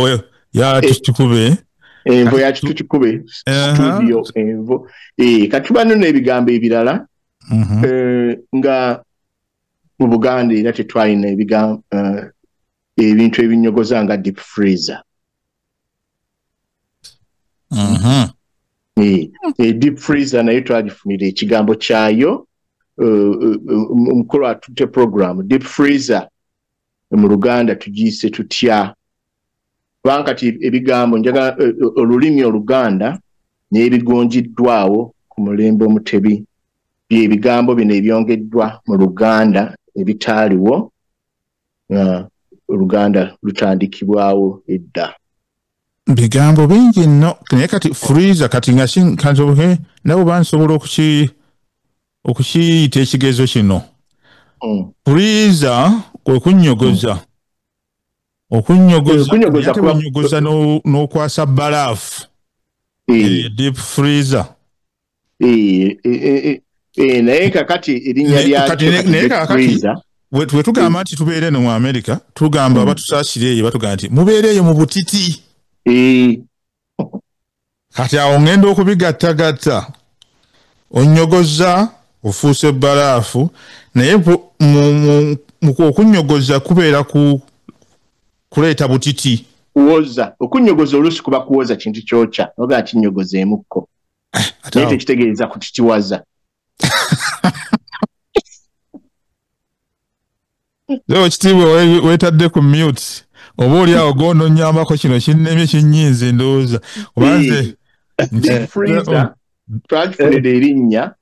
ya tukikube. Envo ya tukikube studio envo. Kati tuba nno n'ebigambo ebirala nga mu Buganda era tetwalina ebigambo ebintu ebinyogoza nga deep freezer. Deep freezer nayo twagifunira ekigambo kyayo. Omukulu atutte program deep freezer mu Luganda tugiyise tutya? Kubanga kati ebigambo njagala olulimi Oluganda n'ebigonjiddwawo ku mulembe Omutebi by'ebigambo bino ebyongeddwa mu Luganda ebitaaliwo Oluganda lutandikibwawo edda. Bigambo bingi nno naye kati freezer kati nga kansoboke nabo bansobola okukiyita ekigezo kino. Freezer kwe kunnyogoza. Okunyogoza n'okwasa bbalaafu. Deep freezer. Naye kakati erinnya lyakyo freezer. Bwe tugamba nti tubeere eno mu Amerika, tugamba abatusaasira eyo batugamba nti mubeere eyo mu butiti. Kati awo ngenda okubigattagatta onnyogoza ofuuse bbalaafu, naye okunyogoza kubeera kuleeta butiti. Kuwoza okunyogoza oluusi kuba kuwoza kintu kyokya oga kinyogozeemukko naye tekitegeeza kutitiwaza. Leo kitiibwa weetadde ku mute oba oli awo gw'ononnyambako kino kinnemye kinnyinza endowooza obanze freezer twagifunira erinnya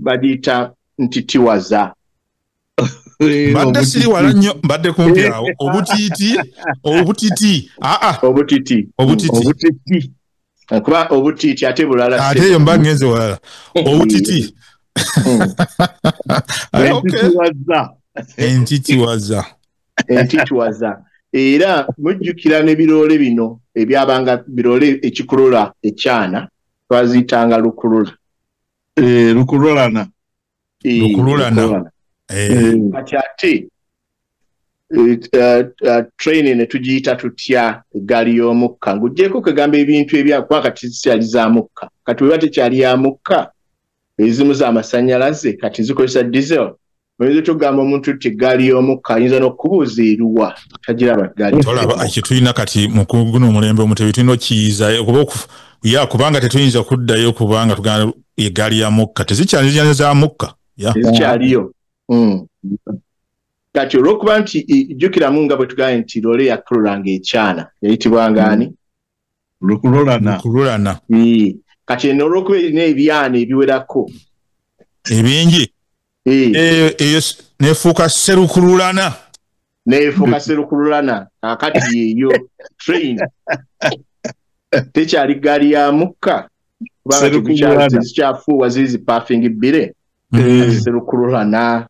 bagiyita ntitiwaza. Mbadde siri wala nnyo, mbadde kumpi awo. Obutiti obutiti obutiti obutiti kuba obutiti ate bulala ate eyo mba ngenze walala obutiti entitiwaza entitiwaza. Era mujjukira n'ebiroole bino ebyabanga biroole ekikulula ekyana twaziyitanga lukulula. Lukululana. Lukululana. Kati ate train ne tugiyita tutya eggaali y'omukka ng'oggyeko kwegamba ebintu ebyakuba kati zikyali za mukka. Kati bweba tekyali ya mukka ezimu z'amasannyalaze kati zikozesa diesel. Oyinza otugamba omuntu nti eggaali y'omukka ayinza n'okubuuza eruwa tagiraba ggaali. Tolaba ekyo tulina kati mu guno omulembe Omutebi tulina okiyiza ya kubanga tetuyinza kuddayo kubanga tugamba eggaali ya mukka tezikyali za mukka. Tezikyaliyo. Kati olw'okuba nti jjukiramu nga bwe tugambye nti loole yakululanga ekyana yayitibwanga ani? Lukululana. Lukululana. Kati eno olw'okuba erina ebyana ebiwerako ebingi eyo nefuuka serukululana. Nefuuka serukululana. Kaakati yeeyo train tekyali ggaali ya mukka kubanga tezikyafuuwa ziri zipaafingi bbire. Serukululana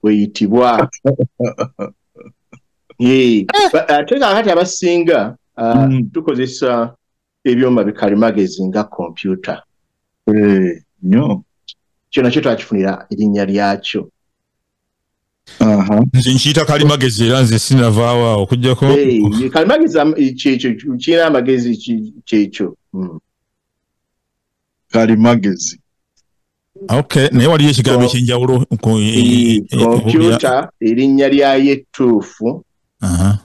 weyitibwa. Ate kakati abasinga tukozesa ebyuma bikalimagezi nga kompyuta. Nnyo. Kyo nakyo twakifunira erinnya lyakyo. Nze nkiyita kalimagezi era nze sinavaawo awo okuggyako. Kalimagezi kyekyo kirina amagezi kyekyo. Kalimagezi. Okay, naye waliyo ekigambo ekyenjawulo. Kompyuta erinnya lyayo ettuufu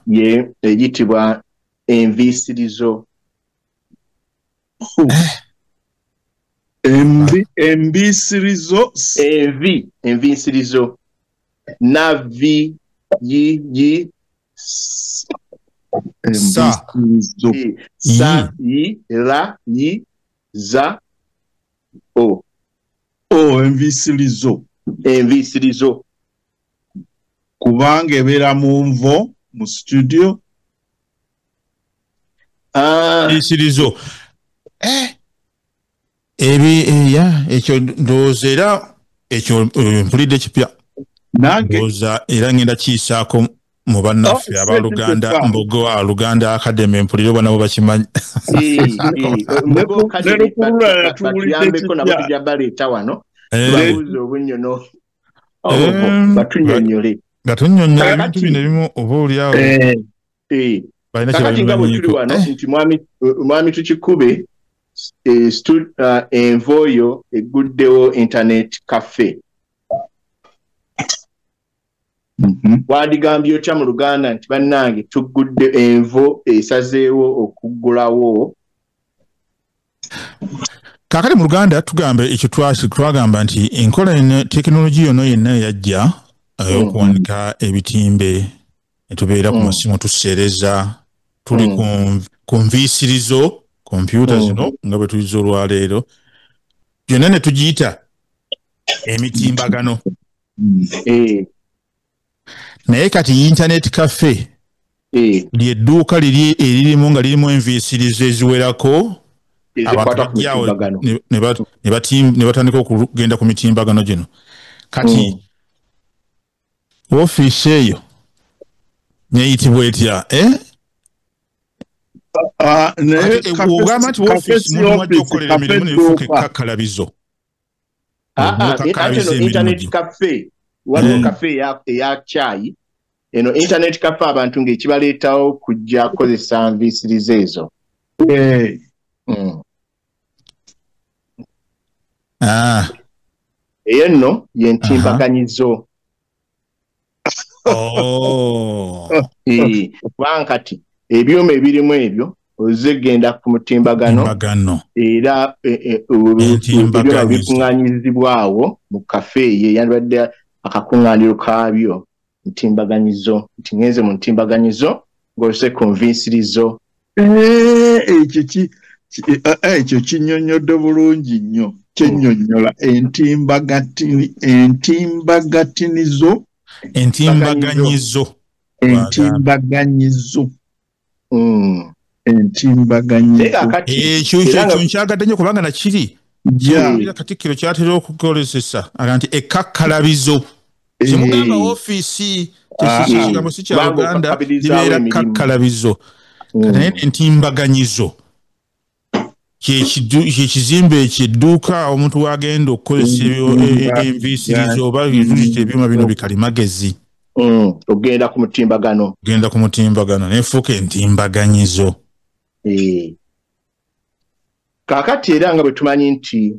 ye eyitibwa enviisirizo. Embiisirizo. Enviisirizo. Na v y y sa sa y ra y za o. O enviisirizo. Enviisirizo. Kubanga ebeera mu nvo mu studio. Enviisirizo. Ekyo ndowooza era ekyo mpulidde kipya. Ndowooza era ngenda kiyisaako mu bannaffe aba Luganda Mbogo Luganda Academy mpulire oba nabo bakimanyi. Mbogo Academy batuyambeko nabo tujja baleeta wano. Tubabuuze obunnyono batunnyonnyole. Batunnyonnyola ebintu bino ebimu oba oli awo. Kakati nga bwe tuli wano nti mwami Tukikube envoyo eguddewo internet cafe. Wandigambye otya mu Luganda nti bannange tuggudde envo esazeewo okuggulawo? Kaakati mu Luganda tugamba ekyo twagamba nti enkola eno tekinologiya ono yenna eyajja okuwanika ebitimbe ne tubeera ku masimu tuseereza tuli ku nviisirizo kompyuta zino nga bwe tuyize olwaleero gyonna ne tugiyita emitimbagano. Naye kati internet cafe ly'edduuka liri eririmu nga lirimu enviisirizo eziwerako abantu ne batandika okugenda ku mitimbagano gino. Kati ofiisi eyo neyitibwa etya? Ogamba nti ofiisi mulimu wajja okukolera emirimu nefuuka ekkakkalabizo. Ate no internet cafe waliwo cafe eya caayi. Eno internet cafe abantu ng'ekibaleetawo kujja kukozesa nviisirizo ezo. Eyo nno ye ntimbaganyizo. Kubanga kati ebyuma ebirimu ebyo ozze genda ku mutimbagano era ebyuma bikuŋŋaanyizibwawo mu kafe ye yandibadde akakuŋŋaaniro kaabyo ntimbaganyizo nti ngenze mu ntimbaganyizo ng'ozze ku nviisirizo. Ekyo kinnyonnyodde bulungi nnyo. Kyennyonnyola entimbagatinizo. Entimbaganyizo. Entimbaganyizo. Entimbaganyizo. Ekyo nkyagadde nnyo kubanga nakiri. Katikkiro kyatera okukozesa aga nti ekkakkalabizo. Kyemugamba ofiisi ekigambo si kya Luganda libeera kkakkalabizo. Naye entimbaganyizo kyekizimbe ekyedduuka omuntu wagenda okukozesa enviisirizo oba tuziyita ebyuma bino bikalimagezi. Ogenda ku mutimbagano. Ogenda ku mutimbagano nefuuka entimbaganyizo. Kaakati era nga bwe tumanyi nti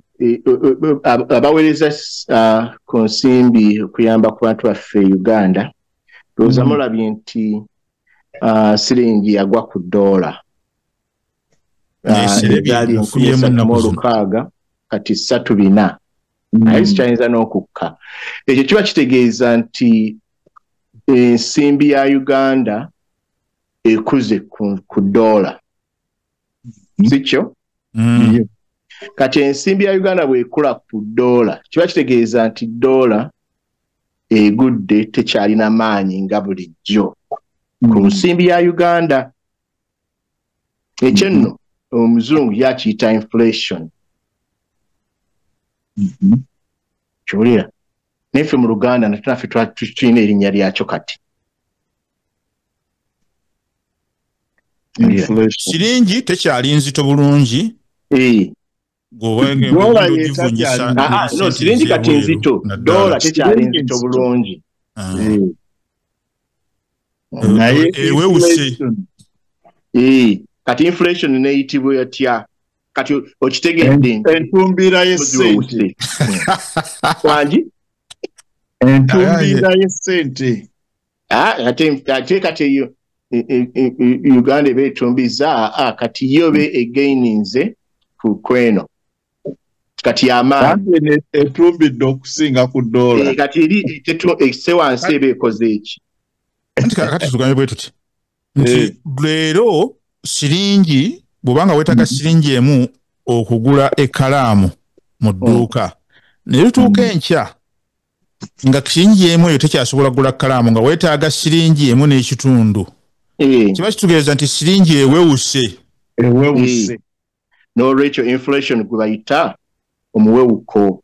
abaweereza ku nsimbi okuyamba ku bantu baffe Uganda, ndowooza mulabye nti siringi yagwa ku ddoola. Ezaali 1600 kati 34. Naye zikyayinza n'okukka. Ekyo kiba kitegeeza nti ensimbi ya Uganda ekuze ku ddoola. Si kyo? Kati ensimbi ya Uganda bw'ekula ku ddoola kiba kitegeeza nti ddoola egudde tekyalina maanyi nga bulijjo ku nsimbi ya Uganda. Ekyo nno omuzungu yakiyita inflation. Kiwulira? Naffe mu Luganda naffe tulina erinnya lyakyo kati. Siringi tekyali nzito bulungi. No, siringi kati nzito, dola tekyali nzito bulungi. Naye ewewuse. Kati inflation neyitibwa yatya? Kati okitegedde entumbira y'essente. Wangi? Entumbira y'essente. Ate kati Uganda eba etumbiza, kati yo be egaininze ku kweno. Kati amaanyi. Etumbidde okusinga ku dola. Kati eri esse wansi eba ekoze eki. Anti kati tugambe bwe tuti. Nti leero siringi bw'obanga weetaaga siringi emu okugula ekkalaamu mu dduuka. Naye lutuuka enkya nga siringi emu eyo tekyasobola kugula kkalaamu nga weetaaga siringi emu n'ekitundu. Kiba kitugeeza nti siringi ewewuse. Ewewuse. N'olwekyo inflation gwe bayita omuwewuko.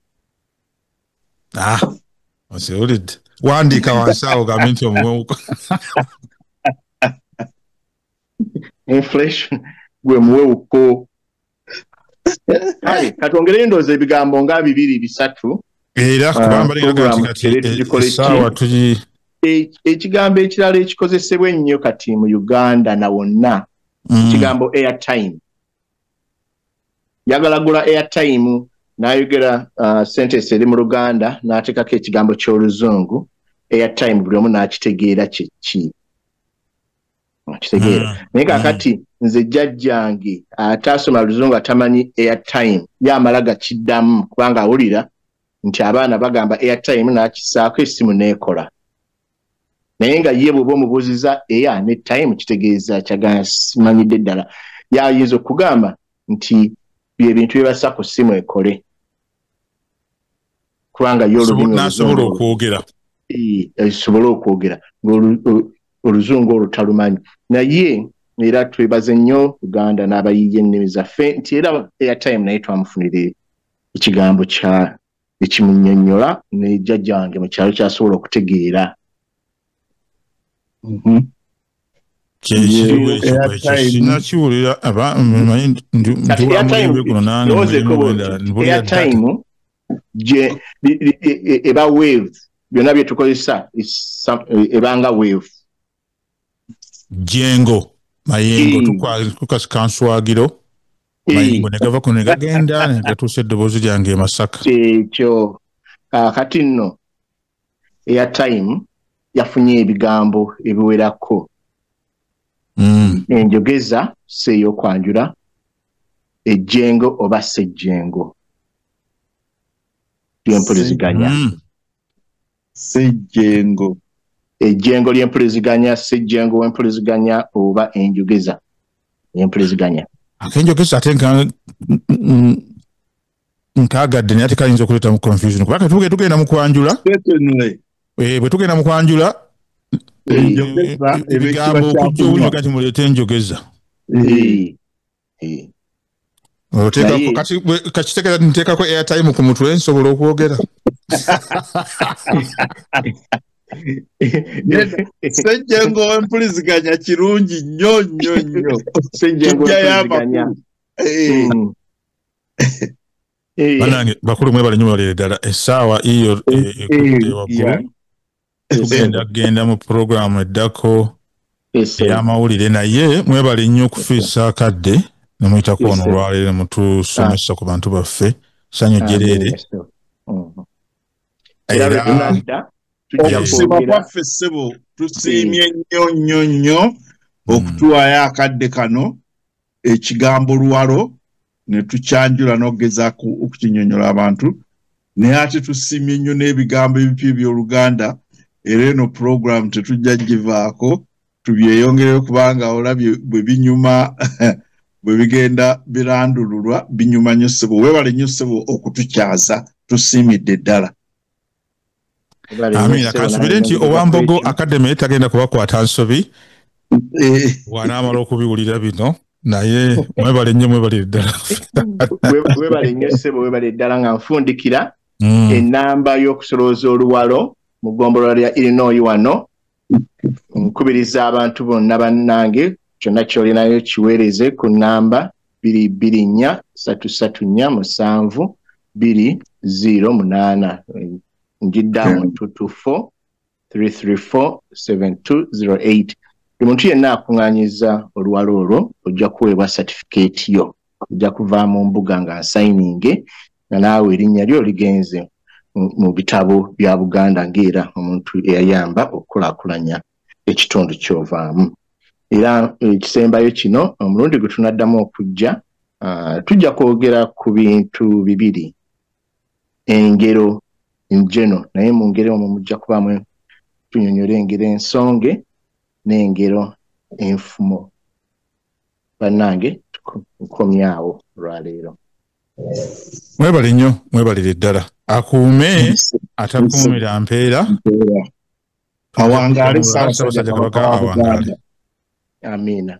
Osiwulidde. Wandiika wansi awo gambe nti omuwewuko. Inflation gwe muwewuko. Kale katwongere endowooza ebigambo nga 2 3. Era kubamba essaawa tugi ekigambo ekirala ekikozesebwa ennyo kati mu Uganda na wonna, ekigambo airtime. Njagala gula airtime, n'ayogera sentence eri mu Luganda n'ateekako ekigambo ky'Oluzungu airtime, buli omu n'akitegeera kye ki. Kitegeera. Naye kaakati nze jjajjange ataasoma Luzungu atamanyi airtime, ye amala gakiddamu kubanga awulira nti abaana bagamba airtime n'akisaako essimu n'ekola. Naye nga ye bw'oba omubuuziza air ne time kitegeeza kyagamba simanyidde ddala. Ye ayinza okugamba nti bye bintu bye bassa ku ssimu ekole. Kubanga ye olulimi n'asobola okwogera. Asobola okwogera ng'Oluzungu olwo talumanyi. Naye era twebaze nnyo Uganda n'abayiiya ennimi zaffe nti era airtime naye twamufunira ekigambo kya ekimunnyonnyola ne jjajja wange mu kyalo ky'asobola okutegeera. Sinakiwulira airtime eba wave, byonna bye tukozesa ebanga wave. Jengo mayengo tukasikanswagiro mayengo ne gava kuno ne gagenda ne gatuusa eddoboozi lyange e Masaka. Ekyo kati nno airtime yafunye ebigambo ebiwerako. Enjogeza si ey'okwanjula, ejjengo oba ssejjengo ly'empuliziganya. Ssejjengo. Ejjengo ly'empuliziganya, ssejjengo w'empuliziganya oba enjogeza y'empuliziganya. Akenjogeza ate nkaagadde naye ate kayinza okuleeta mu confusion kubanga tugenda mu kwanjula. Bwe tugenda mu kwanjula ebigambo okujja obulyoga nti muleete enjogeza. Kakitegeeza nteekako airtime ku mutwe nsobola okwogera. Ssejjengo w'empuliziganya kirungi nnyo nnyo nnyo. Ssejjengo w'empuliziganya. Bannange bakulu mwebale nnyo mwebalire ddala essaawa iyo ekudde waggulu. Tugenda kugenda mu puroguramu eddako ey'amawulire, naye mwebale nnyo okufiisa akadde ne muyitako wano olwaleero mutusomesa ku bantu baffe. Ssanyu jjereere. Okusiima kwaffe ssebo, tusiimye nnyo nnyo nnyo okutuwaayo akadde kano ekigambo luwalo ne tukyanjula n'okugezaako okukinnyonnyola abantu, naye ate tusiimye nnyo n'ebigambo ebipya eby'Oluganda. Era eno puroguramu tetujja givaako, tubyeyongereyo kubanga olabye bwe binyuma bwe bigenda birandululwa binyuma nnyo ssebo. Weebale nnyo ssebo okutukyaza, tusiimidde ddala. Amiina. Kansubire nti Owambogo Academy tagenda kubakwata nsobi bw'anaamala okubiwulira bino, naye mwebale nnyo, mwebalire ddala. Webale nnyo ssebo, webale ddala. Nga nfundikira ennamba y'okusolooza oluwalo mu ggombolola lya Illinois wano, nkubiriza abantu bonna bannange Kyonna ky'olinayo kiweereze ku nnamba 224 334 7 208. Njiddamu 224 334 7208. Buli muntu yenna akuŋŋaanyiza oluwalo olwo ojja kuweebwa satifikeeti yo, ojja kuva mu mbuga nga nsayininge nga naawe erinnya lyo ligenze mu bitabo bya Buganda ng'era omuntu eyayamba okukulaakulanya ekitundu ky'ovaamu. Era ekisembayo kino, omulundi gwe tunaddamu okujja, tujja kwogera ku bintu bibiri, engero njeno, naye mu ngero omwo mujja kubaamu tunyonyola engero ensonge n'engero enfumo. Bannange, nkomyawo olwaleero. Mwebale nnyo, mwebalire ddala. Akuume atakuumira mpeera. Awangaale Ssaabasajja Kabaka wa Buganda. Amiina.